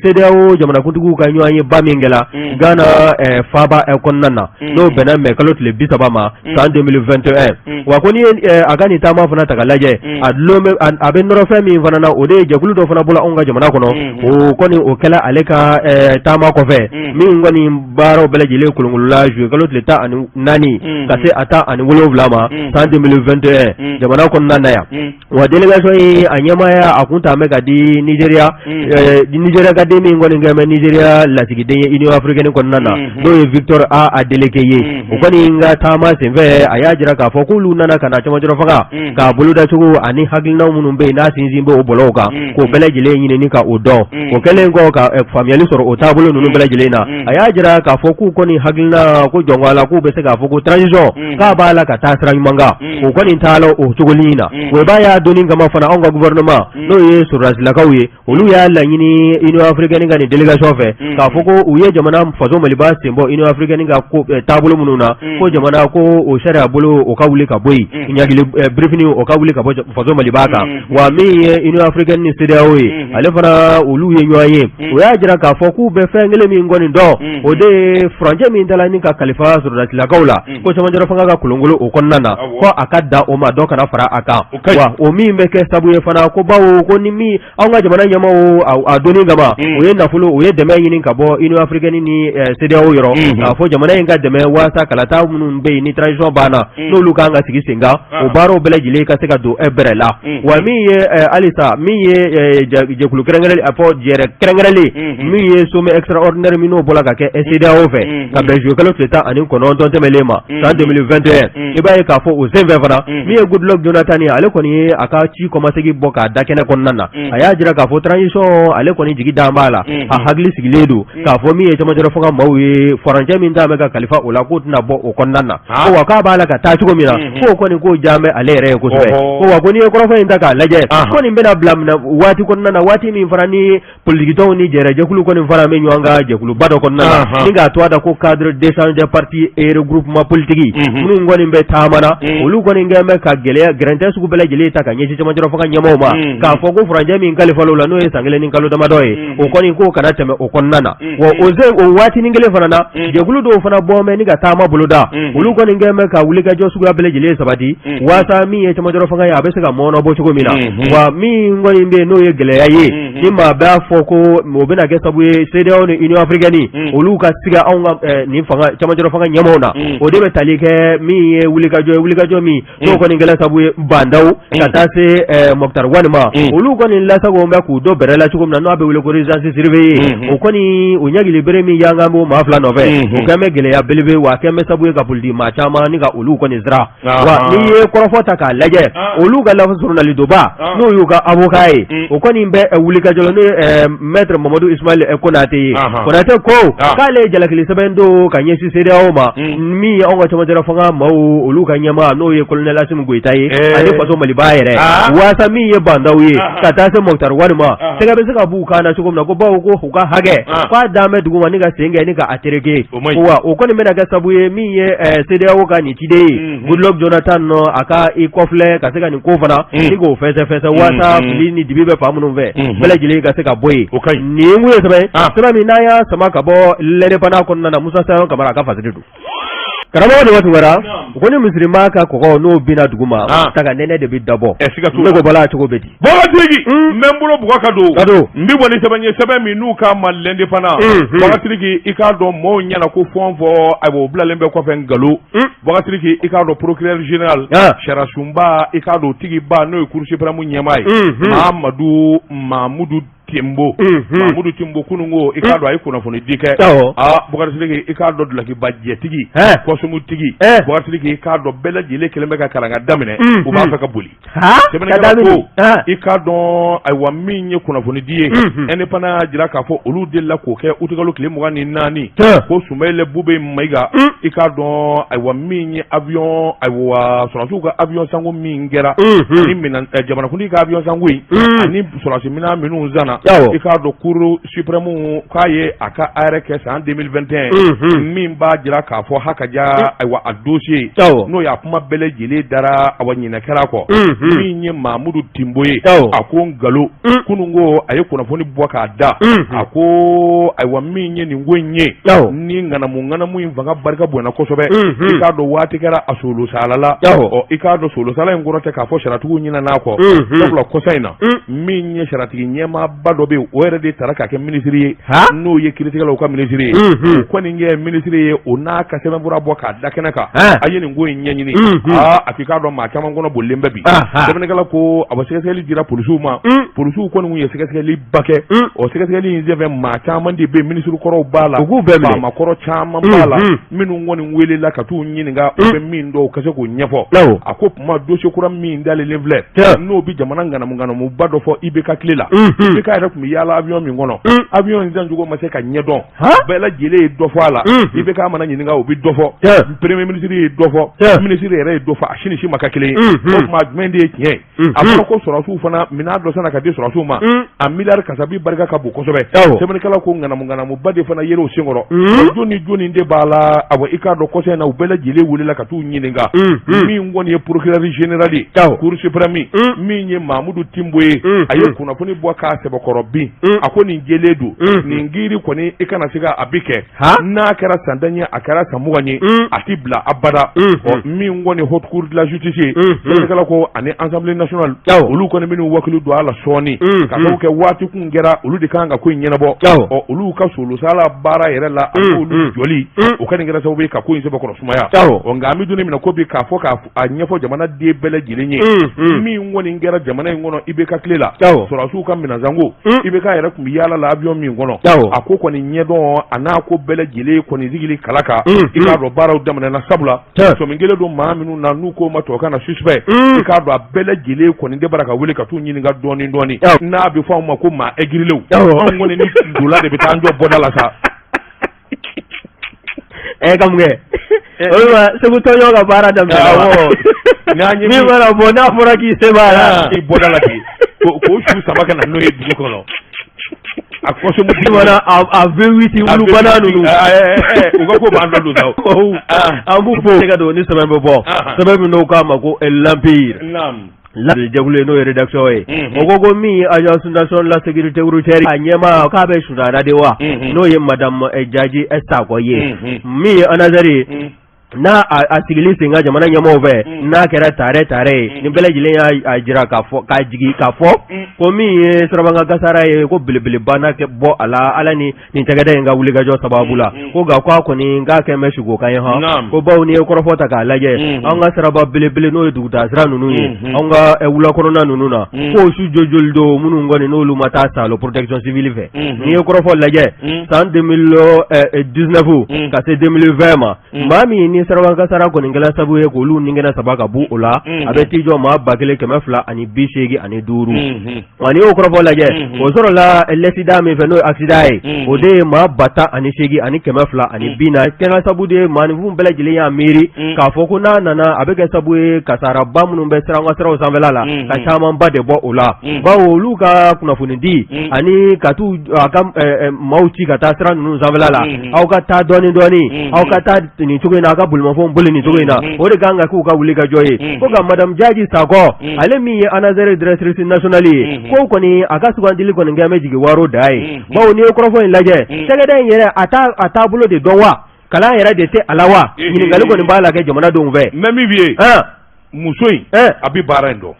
CEDEAO jamanakuntigiw ka ɲɔgɔn ye ba min kɛla Ghana faaba kɔnɔna na n'o bɛnna mai kalo tile 30 ma san 2021 wa ko n'i ye a ka nin taama fana ta k'a lajɛ a dulon bɛ a bɛ nɔrɔ fɛn min fana na o de ye jɛkulu dɔ fana bɔla anw ka jamana kɔnɔ o kɔni o kɛla ale ka taama kɔfɛ min kɔni baaraw bɛɛ lajɛlen kolonkolola juillet kalo tile 14 ka se a 17 ma san 2021 jamana kɔnɔna na yan. Wa délégation in a ɲɛmaaya a kun tun bɛ ka di Nizeriya Nizeriya ka den min kɔni kɛlen bɛ Nizeriya lasigiden ye Union africaine kɔnɔna na, n'o ye Victor A Adeleke ye. O kɔni ka taama senfɛ, a y'a jira k'a fɔ k'olu nana ka na cɛmancɛ fanga k'a bolodacogo ani hakilina minnu bɛ yen n'a sinsin bɛ o bɔlɔw kan, k'o bɛɛ lajɛlen ɲini ka o dɔn. O kɛlen kɔ ka faamuyali sɔrɔ o taabolo ninnu bɛɛ lajɛlen na, a y'a jira k'a fɔ k'u kɔni hakilina ko jɔn a la k'u bɛ se k'a fɔ ko transition k'a b'a la ka taa sira ɲuman kan. O kɔni t'a la o cogo in na. O b'a y'a doni kama fana, anw ka gouvernement, n'o ye sɔrɔdasilakaw ye, olu y'a laɲini Union africaine ka nin délégation fɛ k'a fɔ ko u ye jamana faso Maliba sen bɔ Union africaine ka taabolo minnu na, ko jamana ko o sariya bolo o ka wuli ka bɔ yen, ɲagili birifini o ka wuli ka bɔ faso Maliba kan. Wa min ye Union africaine ni CEDEAO ye, ale fana olu ye ɲɔgɔn ye, o y'a jira k'a fɔ k'u bɛ fɛn kelen min kɔni dɔn, o de ye furancɛ min tala ni ka kalifa sɔrɔdasilakaw la, ko cɛmancɛ fanga ka kolonkolon o kɔnɔna na, ko a ka da o ma, dɔ kana fara a kan. Wa o min bɛ kɛ sabu ye fana, ko bawo ko ni min anw ka jamana ɲɛmaaw a doni kama, u ye nafolo, u ye dɛmɛ ɲini ka bɔ Union africaine ni CEDEAO yɔrɔ, k'a fɔ jamana in ka dɛmɛ waasa kalata minnu bɛ yen ni transition banna, n'olu kan ka sigi sen kan, o baaraw bɛɛ lajɛlen ka se ka don bɛrɛ la. Wa min ye halisa min ye jɛkulu kɛrɛnkɛrɛn a fɔ jɛrɛ kɛrɛnkɛrɛnlen min ye sommet extraordinaire min n'o bɔra ka kɛ CEDEAO fɛ ka bɛn juillet kalo tile 19 tɛmɛlen ma san 2021, i b'a ye k'a fɔ o senfɛ fana, min ye Goodluck Jonathan ye, ale kɔni ye a ka ci kɔmasegin bɔ k'a da kɛnɛ kɔnɔna na. A y'a jira k'a fɔ transition ale kɔni jigi dan b'a la, a hakili sigilen don k'a fɔ min ye cɛmancɛ fanga maaw ye, furancɛ min t'a bɛ ka kalifa o la, k'o tɛna bɔ o kɔnɔna na. Ko wa k'a b'a la ka taa cogo min na, k'o kɔni k'o diya bɛ ale yɛrɛ ye kosɛbɛ. Ko wa ko n'i ye kɔrɔfɔ in ta k'a lajɛ, ko nin bɛna bila minɛ waati kɔnɔna na, waati min fana ni politikitɔnw ni jɛrɛjɛkulu kɔni fana bɛ ɲɔgɔn ka jɛkuluba dɔ kɔnɔna na, ni k'a tɔgɔ da ko cadre d'échange des partis et regroupement politique minnu kɔni bɛ taama na, olu kɔni kɛlen bɛ ka gɛlɛya gɛrɛntɛ sugu bɛɛ lajɛlen ta ka ɲɛsin cɛmancɛ fanga ɲɛmaaw ma, k'a fɔ ko furancɛ min kalifal'o la, n'o ye san 1 ni kalo damadɔ ye, o kɔni k'o kana tɛmɛ o kɔnɔna na. Wa o o waatinin kelen fana na, jɛkulu dɔw fana bɔ bɛ ni ka taama boloda, olu kɔni kɛlen bɛ ka wulikajɔ suguya bɛɛ lajɛlen sabati waasa min ye cɛmancɛ fanga ye, a bɛ se ka mɔnɔ bɔ cogo min na. Wa min kɔni bɛ yen n'o ye gɛlɛya ye, ni maa b'a fɔ ko o bɛna kɛ sababu ye CEDEAO ni Union africaine olu ka siga anw ka nin fanga cɛmancɛ fanga ɲɛmaaw na, o de bɛ tali kɛ min ye wulikajɔ ye, wulikajɔ min n'o kɔni kɛla sababu ye Bah N'Daw ka taa se Moctar Ouane ma, olu kɔni lasago bɛ k'u don bɛrɛ la cogo min na, n'a bɛ wele ko résidence surveillée. O kɔni o ɲagili bere min yankan b'o maa fila nɔfɛ, o kɛlen bɛ gɛlɛya belebele, wa a kɛlen bɛ sababu ye ka politique maa caman ni ka olu kɔni siran. Wa n'i ye kɔrɔfɔ ta k'a lajɛ, olu ka lafasɔrɔnalidonba, n'o y'u ka avocat ye, o kɔni bɛ wulikajɔ la, n'o ye maître Mamadu Ismaël Konate ye. Konate ko k'ale ye jalakili sɛbɛn don ka ɲɛsin CEDEAO ma, min ye anw ka cɛmancɛ fanga maaw olu ka ɲɛmaa, n'o ye colonel Assimi Goïta ye, ani faso Maliba yɛrɛ, waasa min ye Bah N'Daw ye ka taa se Moctar Ouane ma, sɛgɛ bɛ se ka b'u kan na cogo min na, ko bawo ko u ka hakɛ k'a dan bɛ dugu ma ni ka sen kɛ ni ka a tereke. Wa o kɔni bɛna kɛ sababu ye min ye CEDEAO ka nin ciden ye Goodluck Jonathan nɔ, a ka i kɔfilɛ ka se ka nin ko fana ni k'o fɛsɛfɛsɛ, waasa fili ni dibi bɛ fan minnu fɛ, bɛɛ lajɛlen ka se ka bɔ yen. Nin ye mun ye sɛbɛn sɛbɛn min n'an y'a sama ka bɔ L'Indépendant kɔnɔna na, Musa Sayon Kamara a ka fasiri don. Karamɔgɔ de Tunkara, ko ni misirima ka kɔgɔ n'o binna dugu ma, saga nɛnɛ de bɛ dabɔ. Ne ko bala cogo bɛ di? Bɔkatigi, n bɛ n bolo bugɔ ka don, ka don n bɛ bɔ ni sɛbɛn ye, sɛbɛn min n'u k'a ma L'Indépendant. Bɔkatigi, i k'a dɔn maaw ɲɛna ko fɔn fɔ, ayiwa, o bilalen bɛ kɔfɛ nkalon. Bɔkatigi, i k'a dɔn procureur général, sariyasunba, i k'a dɔn o tigiba n'o ye Cour suprême ɲɛmaa ye, Mahamadu Mamudu Timbo, Mamudu Timbo, kunun ko i k'a dɔn a ye kunnafoni di kɛ. Aa, Bukari Sidiki, i k'a dɔn dulokiba jɛtigi, costume tigi, Bukari Sidiki, i k'a dɔn bɛɛ lajɛlen kɛlen bɛ ka kalanka daminɛ, u b'a fɛ ka boli. Sɛbɛnnikɛla ko i k'a dɔn, ayiwa, min ye kunnafoni di ye, Indépendant y'a jira k'a fɔ olu delila k'o kɛ utikalo tile 24, ko Soumaïla Boubèye Maïga, i k'a dɔn, ayiwa, min ye avion, ayiwa, sɔrɔdasiw ka avion sanko min kɛra, ani minɛn jamanakuntigi ka avion sanko in ani sɔrɔdasi minɛn minnu sanna, i k'a dɔn Cour suprême k'a ye a ka arrêt kɛ san 2021, min b'a jira k'a fɔ hakaja, ayiwa, a dossier n'o y'a kuma bɛɛ lajɛlen dara, awa, ɲinɛ kɛra kɔ. Min ye Mamudu Timbo ye, a ko nkalon. Kunun ko a ye kunnafoni bɔ k'a da, a ko ayiwa, min ye nin ko in ye, ni ŋanamu ŋanamu in fanga barika bonyana kosɛbɛ, i k'a dɔn waati kɛra a solosala la. Ɔ, i k'a dɔn solosala in kɔrɔ tɛ k'a fɔ sariyatigiw ɲinɛna a kɔ, sabula kɔsa in na, min ye sariyatigi ɲɛmaaba dɔ bɛ yen, o yɛrɛ de tara ka kɛ minisiri ye, n'o ye kiiritigɛlaw ka minisiri ye. O kɔni kɛ minisiri ye, o n'a ka sɛbɛnfura bɔ k'a da kɛnɛ kan, a ye nin ko in ɲɛɲini. Aa, a k'i k'a dɔn maa caman kɔnɔ bolilen bɛ bi. Sɛbɛnnikɛla ko a sɛgɛsɛgɛli dira polisiw ma. Polisiw kɔni tun ye sɛgɛsɛgɛli ba kɛ. O sɛgɛsɛgɛli in senfɛ, maa caman de bɛ yen, minisiri kɔrɔw b'a la, U k'u bɛɛ minɛ. faama kɔrɔ caman b'a la, minnu kɔni welela ka t'u ɲininka, u bɛ min dɔn, u ka se k'o ɲɛfɔ. A ko tuma dossier kura min dayɛlɛlen filɛ, n'o bɛ jamana ŋanamuŋanamuba dɔ fɔ IBK tile la. IBK yɛrɛ tun bɛ yaala avion min kɔnɔ, avion in sancogo ma se ka ɲɛdɔn. Bɛɛ lajɛlen ye dɔ fɔ a la. IBK mana ɲininka, o bɛ dɔ fɔ. Premier ministre ye dɔ fɔ, ministre yɛrɛ ye dɔ fɔ, a si ni si ma kɛ kelen ye. O tuma jumɛn de ye tiɲɛ ye? A fɔra ko sɔrɔdasiw fana, minɛn dɔ sanna ka di sɔrɔdasiw ma, a miliyari kasabi barika ka bon kosɛbɛ. Sɛbɛnnikɛla ko ŋanamuŋanamuba de fana yer'o senkɔrɔ. Jɔn ni jɔni de b'a la? Awa, i k'a dɔn kɔsa in na, u bɛɛ lajɛlen welela ka t'u ɲininka. Min kɔni ye procureur général ye, cour suprême, min ye Mamudu Timbo ye, a ye kunnafoni bɔ k'a sɛbɛkɔrɔ bin. A ko nin jɛlen don, nin kiiri kɔni, i kana se a bɛ kɛ, n'a kɛra san 10 ye, a kɛra san 20 ye, a tɛ bila abada. Ɔ, min kɔni haute cour de la justice ye, sɛbɛnnikɛla ko ani assemblée nationale, olu kɔni minnu wakili don a la sɔɔni, ka sababu kɛ waati kun kɛra, olu de kan ka ko in ɲɛnabɔ. Ɔ, olu ka solosala baara yɛrɛ la, a olu jɔli, o kɔni kɛra sababu ye ka ko in sɛbɛkɔrɔ sumaya. Ɔ, nka an bɛ don min na ko bi, k'a fɔ k'a ɲɛfɔ jamana den bɛɛ lajɛlen ye, min kɔni kɛra jamana in kɔnɔ IBK tile la, sɔrɔdasiw ka minɛnsanko, IBK yɛrɛ tun bɛ yaala la avion min kɔnɔ, a ko kɔni ɲɛdɔn, a n'a ko bɛɛ lajɛlen kɔni sigili kala kan, i k'a dɔn baaraw daminɛna, sabula sɔmi kelen don maa minnu na, n'u k'o ma tubabukan na suspect, i k'a dɔn a bɛɛ lajɛlen kɔni de bara ka wele ka t'u ɲininka dɔɔni dɔɔni. N'a bɛ fɔ anw ma ko maa aigrilenw, anw kɔni ni dola de bɛ taa an jɔ bɔda la sa. Ɛ, ka mun kɛ? O ma Segu tɔɲɔ ka baara daminɛ. Awɔ. Min mana bɔ, n'a fɔra k'i se b'a la. I bɔda la ten, k'o su sama ka na n'o ye dugu kɔnɔ. A kɔsɔmu mana a V8 wulubana ninnu. U ka ko b'an dɔ don sa. An b'u fo. Se ka don ni sɛbɛn bɛ bɔ. Sɛbɛn min n'o k'a ma ko l'Empire. Jɛkulu ye, n'o ye rédaction ye, o ko ko min ye agence nationale de la sécurité routière, a ɲɛmaa k'a bɛ sunjata de wa, n'o ye madame Jaji Sakɔ ye. Min ye ANASER ye, n'a a sigili sen ka jamana ɲɛmaaw fɛ, n'a kɛra tare tare ye, nin bɛɛ lajɛlen y'a jira k'a fɔ, k'a jigi k'a fɔ ko min ye sirabakan kasara ye, ko belebeleba na bɔ a la, Ala ni nin cakɛda in ka wulikajɔ sababu la. Ko nka k'a kɔni k'a kɛ bɛ sugo kan ye hɔn, ko bawo n'i ye kɔrɔfɔ ta k'a lajɛ, an ka siraba belebele, n'o ye dugutaa sira ninnu ye, an ka wula kɔnɔna ninnu na, k'o su joli don minnu kɔni n'olu ma taa salo protection civile fɛ. N'i ye kɔrɔfɔ lajɛ, san 2019 ka se 2020 ma, maa min ni sirabakan kasara kɔni kɛla sababu ye k'olu ni kɛnɛ saba ka bɔ o la, a bɛ t'i jɔ maa 1285. Wa n'i y'o kɔrɔfɔ lajɛ, o sɔrɔla lɛsida min fɛ, n'o ye accident ye, o de ye maa 18,240. Kɛra sababu de ye, maaninfin bɛɛ lajɛlen y'a miiri k'a fɔ ko n'a nana, a bɛ kɛ sababu ye kasaraba minnu bɛ an ka siraw sanfɛla la, ka camanba de bɔ o la, bawo olu ka kunnafoni di ani ka t'u a ka maaw ci ka taa sira ninnu sanfɛla la, aw ka taa dɔɔni dɔɔni, aw ka taa nin cogo in na, aw ka bolimafɛnw boli nin cogo in na, o de kan ka k'u ka wuli ka jɔ ye. Ko nka madame Jaji Sakɔ, ale min ye ANASER directrice nationale ye, ko kɔni a ka sugandili kɔni kɛ bɛ jigi waro da ye, bawo n'i ye kɔrɔfɔ in lajɛ, cakɛda in yɛrɛ a taabolo de dɔn wa, kalan yɛrɛ de tɛ a la wa, ɲininkali kɔni b'a la kɛ jamanadenw fɛ. N bɛ min f'i ye, muso in, a bɛ baara in dɔn,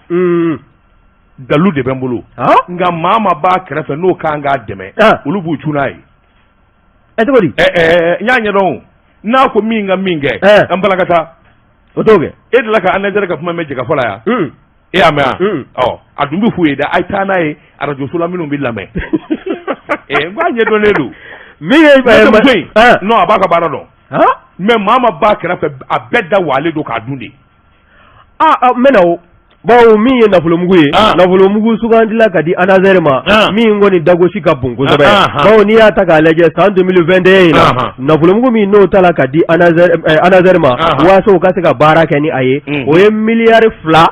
dalu de bɛ n bolo, nka maa ma b'a kɛrɛfɛ n'o kan k'a dɛmɛ, olu b'u cun n'a ye. Ɛ, cogo di? N y'a ɲɛdɔn, n'a ko min ka min kɛ, an bala ka taa. O t'o kɛ. E delila ka ANASER ka kuma mɛn jɛkafɔ la yan? E y'a mɛn wa? Ɔ, a dun bɛ f'u ye dɛ, a ye taa n'a ye arajoso la minnu bɛ lamɛn. N k'a ɲɛdɔnnen don. Min ye muso in, non, a b'a ka baara dɔn, mais maa ma b'a kɛrɛfɛ, a bɛɛ da walen don k'a dun de. Aa, n bɛna o, bawo min ye nafolomugu ye, nafolomugu sugandila ka di ANASER ma, min kɔni dagosi ka bon kosɛbɛ, bawo n'i y'a ta k'a lajɛ, san 2021 in na, nafolomugu min n'o tala ka di ANASER ma walasa u ka se ka baara kɛ ni a ye, o ye miliyari 2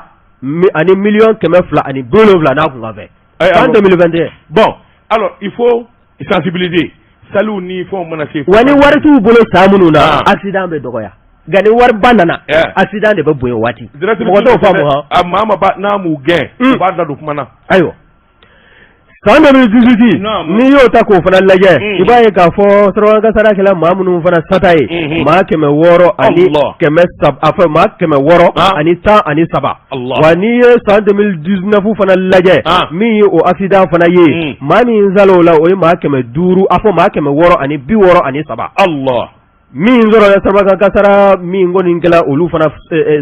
ani miliyɔn 270 n'a kun fɛ, san 2021. Bon, alors il faut sensibiliser, saliw ni fɛnw mana se. Wa ni wari t'u bolo san minnu na, accident bɛ dɔgɔya, nka ni wariba nana, accident de bɛ bonya o waati. Mɔgɔ t'o faamu han. A maa ma ba n'a m'u gɛn, u b'a da don kuma na. Ayiwa. San 2018 n'i y'o ta k'o fana lajɛ i b'a ye k'a fɔ siraba kasara kɛla maa minnu fana sata ye maa 600 a fɔ maa 613, wa n'i ye san 2019 fana lajɛ min ye o accident fana ye maa min sala o la o ye maa 500 a fɔ maa 663. Min sɔrɔla siraba kasara min kɔni kɛla olu fana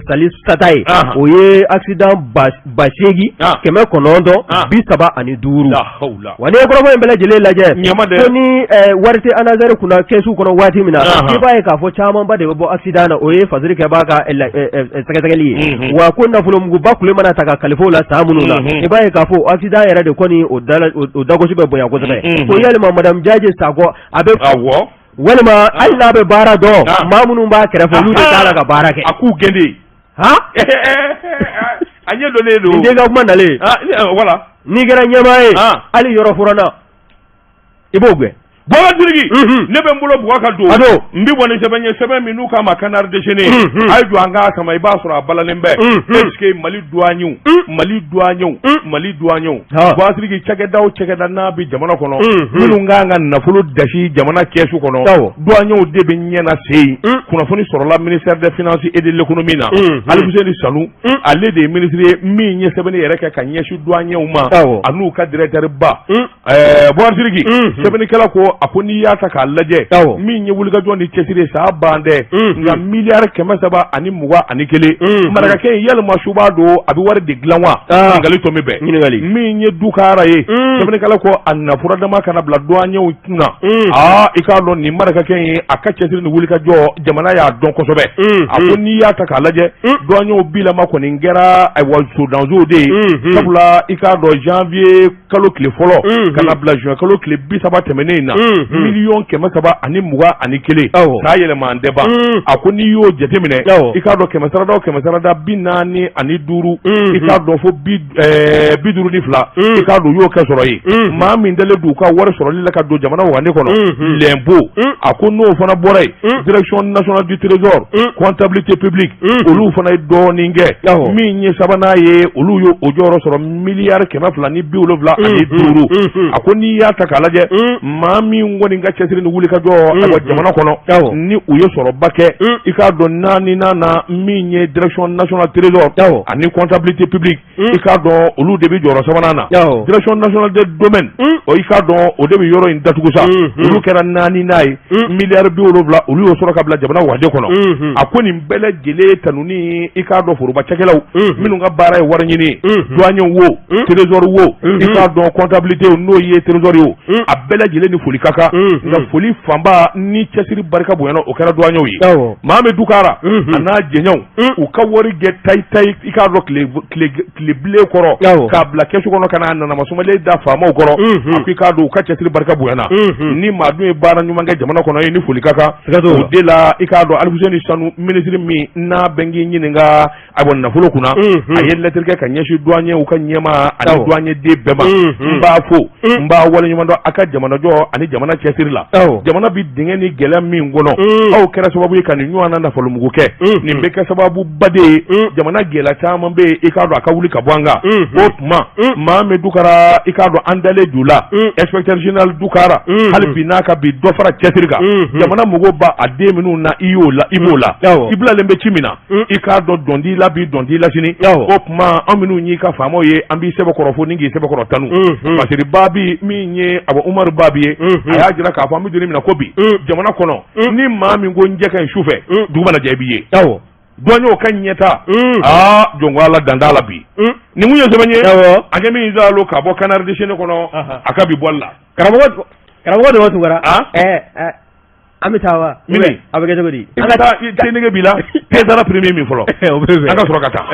sali sata ye o ye accident 8935. Wa n'i ye kɔrɔfɔ in bɛɛ lajɛlen lajɛ ko ni wari tɛ ANASER kunna kɛsu kɔnɔ waati min na i b'a ye k'a fɔ camanba de bɛ bɔ accident na o ye fasiri kɛbaa ka sɛgɛsɛgɛli ye wa ko nafolomuguba kule mana ta ka kalifa o la san minnu na i b'a ye k'a fɔ accident yɛrɛ de kɔni o dagosi bɛ bonya kosɛbɛ ko yalima madame Jaje Sakɔ a bɛ walima hali n'a bɛ baara dɔn maa minnu b'a kɛrɛfɛ olu de t'a la ka baara kɛ a k'u gɛn de a ɲɛ dɔnnen don nin den ka kuma nalen wala n'i kɛra ɲɛmaa ye hali yɔrɔ furanna i b'o gɛn Bɔba Sidiki ne bɛ n bolo bugɔ ka don n bɛ bɔ ni sɛbɛn ye sɛbɛn min n'u k'a ma Canard déchaîné a ye jɔ an k'a sama i b'a sɔrɔ a balalen bɛ est-ce que Mali douaniers Mali douaniers Mali douaniers Bɔba Sidiki cakɛda o cakɛda n'a bɛ jamana kɔnɔ minnu kan ka nafolo dasi jamana kɛsu kɔnɔ douaniers de bɛ ɲɛ na se yen kunnafoni sɔrɔla ministère des finances et de l'économie na Alifuseni Sanu ale de ye ministre ye min ye sɛbɛnni yɛrɛ kɛ ka ɲɛsin douaniers ma an'u ka directeur ba Bɔba Sidiki sɛbɛnnikɛla ko a ko n'i y'a ta k'a lajɛ min ye wulikajɔ ni cɛsiri ye saa ban dɛ nka miliyari 321 marakakɛ in yalima suba don a bɛ wari de dilan wa ɲininkali tɔ min bɛɛ ɲininkali min ye Dukara ye sɛbɛnnikɛla ko a nafura dama kana bila douaniers kunna aa i k'a dɔn nin marakakɛ in a ka cɛsiri ni wulikajɔ jamana y'a dɔn kosɛbɛ a ko n'i y'a ta k'a lajɛ douaniers bilama kɔni kɛra ayiwa sodansow de ye sabula i k'a dɔn janvier kalo tile fɔlɔ ka na bila juin kalo tile 30 tɛmɛnen in na miliyɔn 321 k'a yɛlɛma an tɛ ban a ko n'i y'o jateminɛ i k'a dɔn kɛmɛ sarada o kɛmɛ sarada 45 i k'a dɔn fo 52 i k'a dɔn u y'o kɛ sɔrɔ ye maa min dalen don u ka wari sɔrɔli la ka don jamana wagane kɔnɔ lɛnpo a ko n'o fana bɔra yen direction nationale du trésor comptabilité publique olu fana ye dɔɔnin kɛ min ye sabanan ye olu ye o jɔyɔrɔ sɔrɔ miliyari 275 a ko n'i y'a ta k'a lajɛ maa min kɔni ka cɛsiri ni wulikajɔ ayiwa jamana kɔnɔ ni u ye sɔrɔba kɛ i k'a dɔn naaninan na min ye direction nationale trésor ani comptabilité publique i k'a dɔn olu de bɛ jɔyɔrɔ sabanan na direction nationale des domaines o i k'a dɔn o de bɛ yɔrɔ in datugu sa olu kɛra naaninan ye miliyari 70 olu y'o sɔrɔ ka bila jamana wagane kɔnɔ a ko nin bɛɛ lajɛlen tanuni i k'a dɔn foroba cakɛlaw minnu ka baara ye wari ɲini ye douanier wo trésor wo i k'a dɔn comptabilité n'o ye trésor ye o a bɛɛ lajɛlen ni foli ka kan nka foli fanba ni cɛsiri barika bonyana o kɛra douanier ye maa min Dukara a n'a jɛɲɔgɔnw u ka wari gɛn tayi tayi i k'a dɔn tile bilen kɔrɔ k'a bila kɛsu kɔnɔ ka n'a nanama sumalen da faamaw kɔrɔ a ko i k'a dɔn u ka cɛsiri barika bonyana ni maa dun ye baara ɲuman kɛ jamana kɔnɔ ye ni foli ka kan o de la i k'a dɔn Alifuseni Sanu minisiri min n'a bɛ k'i ɲininka ayiwa nafolo kunna a ye lɛtiri kɛ ka ɲɛsin douanier ka ɲɛmaa ani douanier den bɛɛ ma n b'a fo n b'a waleɲuman dɔn a ka jamanajɔ ani jamana cɛsiri la jamana bɛ dingɛ ni gɛlɛya min kɔnɔ aw kɛra sababu ye ka nin ɲɔgɔn na nafolomugu kɛ nin bɛ kɛ sababu ba de ye jamana gɛlɛya caman bɛ yen i k'a dɔn a ka wuli ka bɔ an kan o tuma maa min Dukara i k'a dɔn an dalen ju la inspecteur général Dukara hali bi n'a ka bi dɔ fara cɛsiri kan jamana mago b'a a den minnu na i y'o la i b'o la i bilalen bɛ ci min na i k'a dɔn dɔn t'i la bi dɔn t'i la sini o tuma an minnu y'i ka faamaw ye an b'i sɛbɛkɔrɔ fo ni k'i sɛbɛkɔrɔ tanu Basiri Babi min ye awa Umaru Babi ye a y'a jira k'a fɔ an bɛ don min na ko bi jamana kɔnɔ ni maa min ko n jɛ ka ɲi su fɛ dugu mana jɛ i b'i ye douanier ka ɲɛta aa jɔn ko Ala dan t'a la bi nin kun ye sɛbɛn ye an ye min zalo ka bɔ Canard déchaîné kɔnɔ a ka bi bɔli la karamɔgɔ karamɔgɔ de Tunkara an bɛ taa wa a bɛ kɛ cogo di i bɛ taa te nege b'i la te dara premier min fɔlɔ an ka sɔrɔ ka taa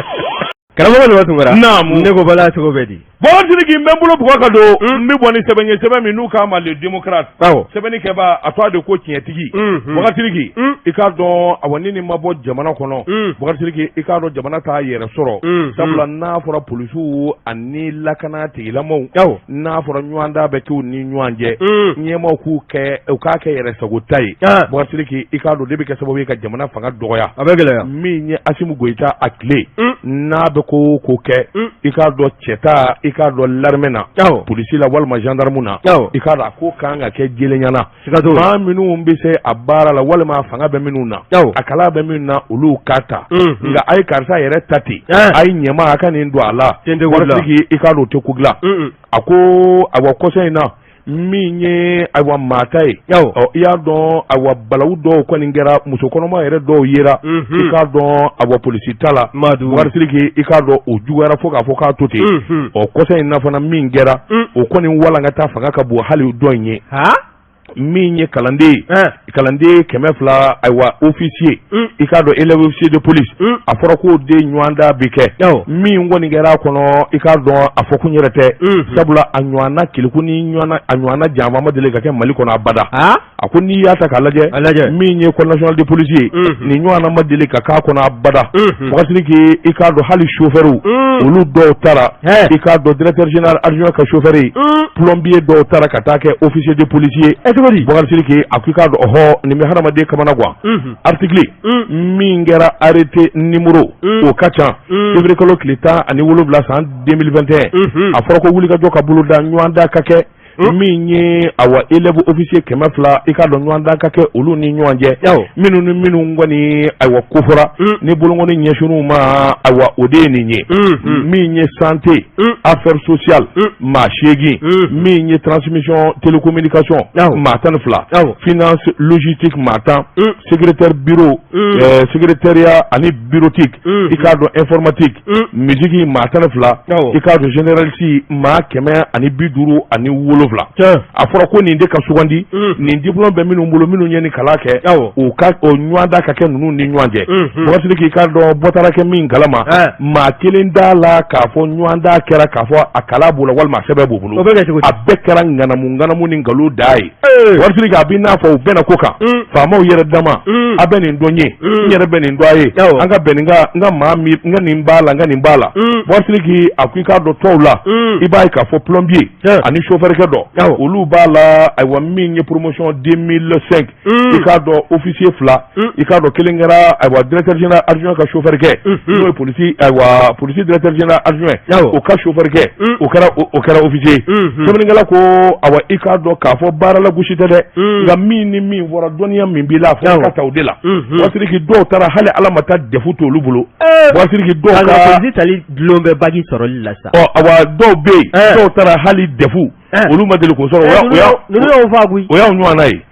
karamɔgɔ de Tunkara naamu ne ko bala cogo bɛ di Bɔba Sidiki n bɛ n bolo bugɔ ka don n bɛ bɔ ni sɛbɛn ye sɛbɛn min n'u k'a ma Le Démocrate sɛbɛnni kɛbaa a tɔgɔ de ko tiɲɛtigi Bɔba Sidiki i k'a dɔn awa ni nin ma bɔ jamana kɔnɔ Bɔba Sidiki i k'a dɔn jamana t'a yɛrɛ sɔrɔ sabula n'a fɔra polisiw ani lakana tigilamaw n'a fɔra ɲɔgɔndan bɛ k'u ni ɲɔgɔn cɛ ɲɛmaaw k'u kɛ u k'a kɛ yɛrɛ sago ta ye Bɔba Sidiki i k'a dɔn de bɛ kɛ sababu ye ka jamana fanga dɔgɔya a bɛ gɛlɛya min ye Asimi Goyita a tile n'a bɛ ko o ko kɛ, i k'a dɔn cɛta, i k'a dɔn l'armée na, polisi la walima gendarme na, i k'a dɔn a ko kan ka kɛ jɛlenya na. Maa minnu bɛ se a baara la walima a fanga bɛ minnu na, a kala bɛ minnu na, olu ka ta. Nka a ye karisa yɛrɛ ta ten, a ye ɲɛma a ka nin don a la, Sidiki, i k'a dɔn o tɛ ko dilan. A ko ayiwa, kɔsa in na, min ye ayiwa maata ye, ɔ i y'a dɔn ayiwa balawu dɔw kɔni kɛra, muso kɔnɔma yɛrɛ dɔw yera, i k'a dɔn ayiwa polisi ta la. Bubakari Sidiki, i k'a dɔn o juguyara fo k'a fɔ k'a to ten. Ɔ kɔsa in na fana min kɛra, o kɔni walankata fanga ka bon hali dɔ in ye. Min ye kalanden ye, kalanden 200, ayiwa officier, i k'a dɔn élève officier de police, a fɔra k'o de ɲɔgɔndan bɛ kɛ. Min kɔni kɛra a kɔnɔ, i k'a dɔn a fɔ kun yɛrɛ tɛ, sabula a ɲɔgɔnna keleku ni a ɲɔgɔnna janfa ma deli ka kɛ Mali kɔnɔ abada. A ko n'i y'a ta k'a lajɛ, min ye école nationale de police ye, nin ɲɔgɔnna ma deli ka k'a kɔnɔ abada. Bubakari Sidiki, i k'a dɔn hali chauffeur olu dɔw taara, i k'a dɔn directeur général adjoint ka chauffeur ye, plombier dɔw taara ka taa kɛ officier de police ye. Cogo di? Bubakari Sidiki a ko i k'a dɔn ɔhɔ, nin bɛ hadamaden kamana gan. Article min kɛra arrêté numéro o ka ca, février kalo tile 17 san 2021, a fɔra ko wulikajɔ ka boloda, ɲɔgɔndan ka kɛ. Min ye awa élève officier 200, i k'a dɔn ɲɔgɔndan ka kɛ olu ni ɲɔgɔn cɛ. Minnu ni minnu kɔni ayiwa kofɔra ni bolokɔni ɲɛsinw ma, ayiwa o de ye nin ye: min ye santé, affaires sociales, maa 8; min ye transmission, télécommunication, maa 12; finance, logistique, maa 10; secrétaire bureau, secrétariat ani bureautique, i k'a dɔn informatique, musique, maa 12; i k'a dɔn généraliste, maa 157. A fɔra ko nin de ka sugandi, nin diplôme bɛ minnu bolo, minnu ye nin kalan kɛ, u ka o ɲɔgɔndan ka kɛ ninnu ni ɲɔgɔn cɛ. Bubakari k'i k'a dɔn bɔtara kɛ min kalama, maa kelen t'a la k'a fɔ ɲɔgɔndan kɛra, k'a fɔ a kala b'o la walima a sɛbɛn b'u bolo. O bɛ kɛ cogo di? A bɛɛ kɛra ŋanamu ŋanamu ni nkalon da ye. Bubakari, a b'i n'a fɔ u bɛnna ko kan, faamaw yɛrɛ dama, a bɛ nin dɔn ye, n yɛrɛ bɛ nin dɔn a ye, an ka bɛn nin ka n ka maa min, n ka nin b'a la, n ka nin b'a la. Bubakari a ko i k'a dɔn tɔw la, i b'a ye k'a fɔ plombier ani chauffeur kɛ dɔ, olu b'a la. Ayiwa, min ye promotion 2005, i k'a dɔn officier fila, i k'a dɔn kelen kɛra ayiwa directeur général adjoint ka chauffeur kɛ, n'o ye polisi, ayiwa polisi directeur général adjoint, o ka chauffeur kɛ, o kɛra officier. Sɛbɛnnikɛla ko ayiwa, i k'a dɔn k'a fɔ baara la gosi tɛ dɛ, nka min ni min fɔra, dɔnniya min b'i la, a fɔra ka ta o de la. Bubakari, dɔw taara hali Ala ma taa DEF t'olu bolo. Bubakari, dɔw ka polisi tali dulon bɛ bac sɔrɔli la sa. Ɔ awa, dɔw bɛ yen, dɔw taara hali DEF, olu ma deli k'o sɔrɔ. Ninnu y'o fɔ koyi. O y'anw ɲɔgɔnna ye.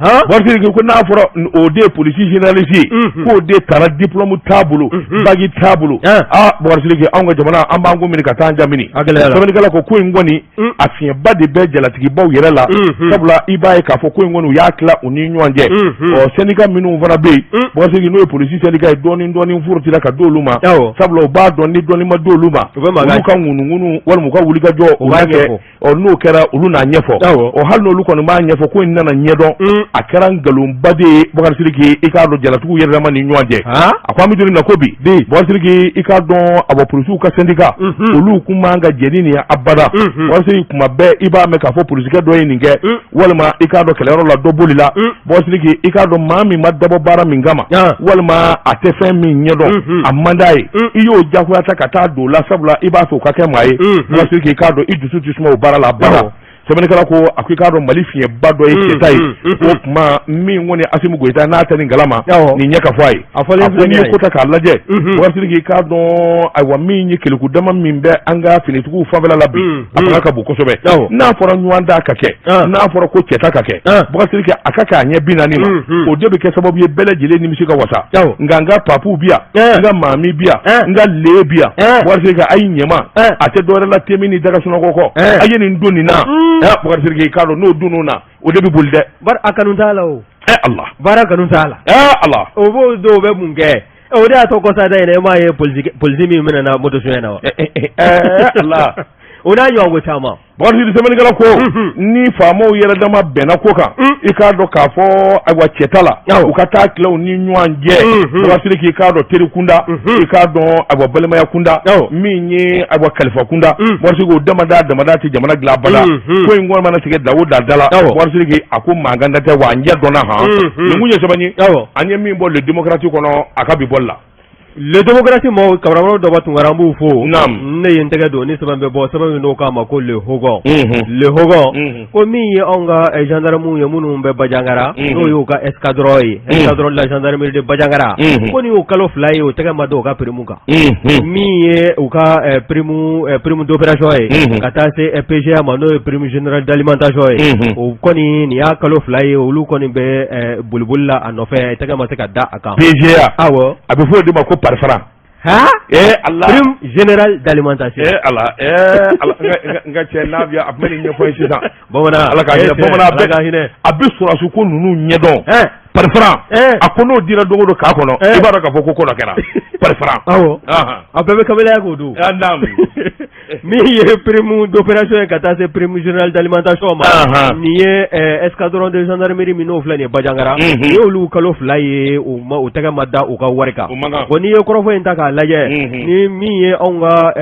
Bubakari ko n'a fɔra o de ye polisi généraliste ye, k'o de taara, diplôme t'a bolo, bac t'a bolo. Aa Bubakari, anw ka jamana, an b'an ko minɛ ka taa an jamini. Sɛbɛnnikɛla ko in kɔni, a fiɲɛba de bɛ jalatigibaw yɛrɛ la, sabula i b'a ye k'a fɔ ko in kɔni, u y'a tila u ni ɲɔgɔn cɛ. Ɔ syndicat minnu fana bɛ yen, Bubakari, n'o ye polisi syndicat ye, dɔɔni dɔɔni furutira ka d'olu ma, sabula u b'a dɔn ni dɔɔni ma d'olu ma, olu ka ŋunuŋunu walima u ka wulikajɔ u b'a kɛ. Ɔ n'o kɛra, olu n'a ɲɛfɔ. Ɔ hali n'olu kɔni b'a ɲɛfɔ, ko in nana ɲɛdɔn, a kɛra nkalonba de ye. Bubakari Sidiki, i k'a dɔn jalatigiw yɛrɛ dama ni ɲɔgɔn cɛ. A ko an bɛ don min na ko bi, Bubakari Sidiki, i k'a dɔn awa polisiw ka syndicat, olu kun man ka jɛni nin ye abada. Bubakari Sidiki, kuma bɛɛ i b'a mɛn k'a fɔ polisikɛ dɔ ye nin kɛ, walima i k'a dɔn kɛlɛyɔrɔ la dɔ bolila. Bubakari Sidiki, i k'a dɔn maa min ma dabɔ baara min kama, walima a tɛ fɛn min ɲɛdɔn, a man d'a ye, i y'o jagoya ta ka taa don o la, sabula i b'a fɛ o ka kɛ maa ye. Bubakari Sidiki, i k'a dɔn i dusu tɛ suma o baara la abada. Sɛbɛnnikɛla ko a ko i k'a dɔn Mali fiɲɛba dɔ ye cɛta ye. O tuma min kɔni Asimi Goyita n'a tɛ nin kalama, nin ɲɛ ka fɔ a ye. A ko n'i ye ko ta k'a lajɛ, Bubakari Sidiki, i k'a dɔn ayiwa min ye keleku dama min bɛ an ka finitigiw fanfɛla la bi, a fanga ka bon kosɛbɛ. N'a fɔra ɲɔgɔn da ka kɛ, n'a fɔra ko cɛta ka kɛ, Bubakari Sidiki, a ka kɛ a ɲɛ 40 ma, o de bɛ kɛ sababu ye bɛɛ lajɛlen nimisi ka wasa. Nka n ka papuw bi yan, n ka maami bi yan, n ka le bi yan, Bubakari Sidiki, a ye ɲɛma, a tɛ dɔwɛrɛ la temi ni daga sunɔgɔ kɔ, a ye nin don nin na. Bubakari Sidiki, i k'a dɔn n'o donn'o na, o de bɛ boli dɛ. Bari a kanu t'a la o. Ɛ Ala. Baara kanu t'a la. Ɛ Ala. O b'o dɔw bɛ mun kɛ? O de y'a to kɔsa da in na, e m'a ye polisi min minɛna moto suɲɛ na wa? Ɛ Ala. O n'a ɲɔgɔn ko caman. Bakari sɛbɛnnikɛla ko ni faamaw yɛrɛ dama bɛnna ko kan, i k'a dɔn k'a fɔ ayiwa cɛta la, u ka taa tila u ni ɲɔgɔn cɛ. Bakari, k'i k'a dɔn teri kunda, i k'a dɔn ayiwa balimaya kunda, min ye ayiwa kalifa kunda, Bakari, o damada damada tɛ jamana dilan abada. Ko in kɔni mana tigɛ da o da da la, Bakari, a ko mankan tɛ wa, an ɲɛ dɔnna han. Nin kun ye sɛbɛn ye an ye min bɔ Le Démocrate kɔnɔ a ka bi bɔli la. Le Démocrate maaw Kabara Dɔba Tunkara, an b'u fo. Ne ye n tɛgɛ don ni sɛbɛn bɛ bɔ, sɛbɛn min n'o k'a ma ko Le Hogon. Le Hogon ko min ye anw ka gendarmew ye minnu bɛ Bandiagara, n'o y'u ka escadron ye, escadron de la gendarmerie de Bandiagara, ko nin y'u kalo 2 ye, o tɛgɛ ma da u ka prime kan. Min ye u ka prime d'opération ye ka taa se PGA ma, n'o ye prime générale d'alimentation ye, o kɔni nin y'a kalo 2 ye, olu kɔni bɛ boliboli la a nɔfɛ, tɛgɛ ma se ka da a kan. PGA? Awɔ. A bɛ fɔ o de ma ko parifaran. Ha? Eh Allah! Prime générale d'alimentation. Eh Allah, eh Allah, n ka cɛ n'a bi a tun bɛ nin ɲɛfɔ ye sisan. Bamanan. Ala ka hinɛ bamanan. Ala ka hinɛ. A bɛ sɔrɔdasi ko ninnu ɲɛdɔn. Parifaran, a ko n'o dira don o don k'a kɔnɔ, i b'a dɔn k'a fɔ ko ko dɔ kɛra. Parifaran. Awɔ, a bɛɛ bɛ kamalenya k'o don. Naamu. Min ye prime d'opération ye ka taa se prime générale d'alimentation ma, nin ye escadron de gendarmerie min n'o filɛ nin ye Bandiagara, nin y'olu kalo 2 ye, u ma u tɛgɛ ma da u ka wari kan. Bon, n'i ye kɔrɔfɔ in ta k'a lajɛ, ni min ye anw ka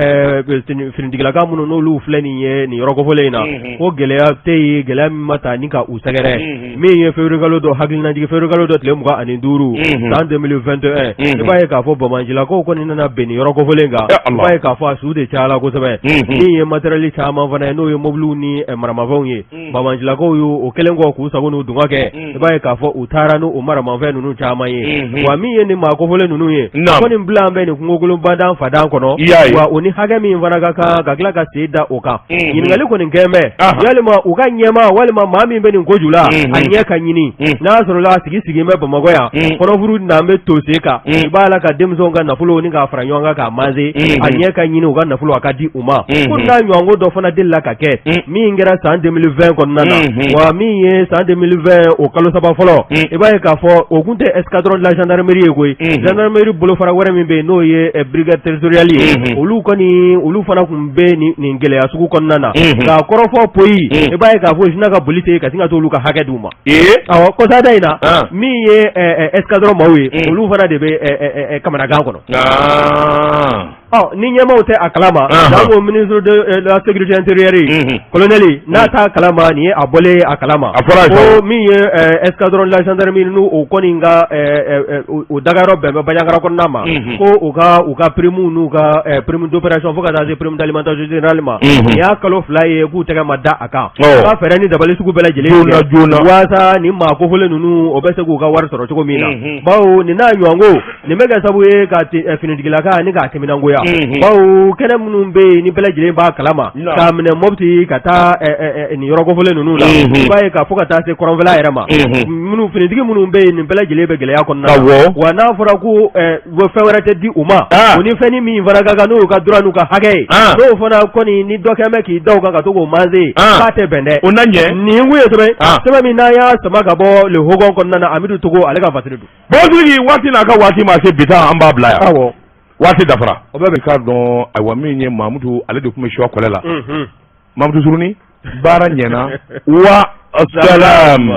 finitigilaka minnu n'olu filɛ nin ye nin yɔrɔ kofɔlen in na, ko gɛlɛya tɛ yen, gɛlɛya min ma ta ni ka u sɛgɛrɛ. Min ye février kalo dɔ, hakilinajigin, février kalo dɔ tile 25 san 2021, i b'a ye k'a fɔ banbaancilakaw kɔni nana bɛn nin yɔrɔ kofɔlen kan. I b'a ye k'a fɔ a su de cayala kosɛbɛ. Min ye matériel caman fana ye, n'o ye mobiliw ni maramafɛnw ye, banbaancilakaw y'o o kɛlen kɔ k'u sago n'u dungɔ kɛ, i b'a ye k'a fɔ u taara n'o maramafɛn ninnu caman ye. Wa min ye nin maa kofɔlen ninnu ye, ko nin bila an bɛ nin kungokolon badan fadan kɔnɔ, wa o ni hakɛ min fana ka kan ka tila ka sen da o kan, ɲininkali kɔni kɛn bɛ yalima u ka ɲɛmaa walima maa min bɛ nin ko ju la, a ɲɛ ka ɲini. N'a sɔrɔla a sigi sigilen bɛ Bamakɔ yan, kɔnɔfuru n'an bɛ to sen kan, i b'a la ka denmisɛnw ka nafolo ni k'a fara ɲɔgɔn kan k'a maser, a ɲɛ ka ɲini, u ka nafolo a ka di u ma. Ko n'a ɲɔgɔnko dɔ fana delila ka kɛ min kɛra san 2020 kɔnɔna na, wa min ye san 2020 o kalo 3 fɔlɔ, i b'a ye k'a fɔ o tun tɛ escadron de la gendarmerie ye koyi, gendarmerie bolofara wɛrɛ min bɛ yen, n'o ye brigade territoriale ye, olu kɔni olu fana tun bɛ nin gɛlɛya sugu kɔnɔna na. Nka kɔrɔfɔ poyi, i b'a ye k'a fɔ sina ka boli ten ka sin ka t'olu ka hakɛ d'u ma. Awɔ, kɔsada in na, min ye escadron maaw ye, olu fana de bɛ kamanagan kɔnɔ. Ɔ, ni ɲɛmaaw tɛ a kalama, janko ministre de la Sécurité intérieure, colonel, n'a t'a kalama, nin ye a bɔlen ye a kalama. A fɔra. Ko min ye escadron de la gendarmerie n'u o kɔni ka o dagayɔrɔ bɛn bɛ Bandiagara kɔnɔna ma, ko u ka prime n'u ka prime d'opération fo ka taa se prime d'alimentation générale ma, nin y'a kalo 2 ye k'u tɛgɛ ma da a kan. U ka fɛɛrɛ ni dabali sugu bɛɛ lajɛlen joona joona waasa nin maa kofɔlen ninnu o bɛ se k'u ka wari sɔrɔ cogo min na, bawo nin n'a ɲɔgɔnko nin bɛ kɛ sababu ye ka finitigilaka ni k'a timinangoya, bawo kɛnɛ minnu bɛ yen ni bɛɛ lajɛlen b'a kalama, k'a minɛ Mopti ka taa nin yɔrɔ kofɔlen ninnu la, i b'a ye k'a fɔ ka taa se kɔrɔnfɛla yɛrɛ ma, minnu finitigi minnu bɛ yen, nin bɛɛ lajɛlen bɛ gɛlɛya kɔnɔna na. Wa n'a fɔra ko fɛn wɛrɛ tɛ di u ma, o ni fɛn ni min fana ka kan, n'o y'u ka droit n'u ka hakɛ ye, n'o fana kɔni ni dɔ kɛn bɛ k'i da o kan ka to k'o maser, k'a tɛ bɛn dɛ. O na ɲɛ. Nin kun ye sɛbɛn min n'an y'a sama ka bɔ Le Hogon kɔnɔna na, Amidu Togo ale ka fasiri don. Bɔsiriki, waati n'a ka waati ma se, bi ta an b'a bila yan. Waati dafara. O bɛɛ bɛ. I k'a dɔn, ayiwa, min ye Mamutu, ale de tun bɛ suwa kɔlɛ la. Mamutu Suruni, baara ɲɛna wa salam.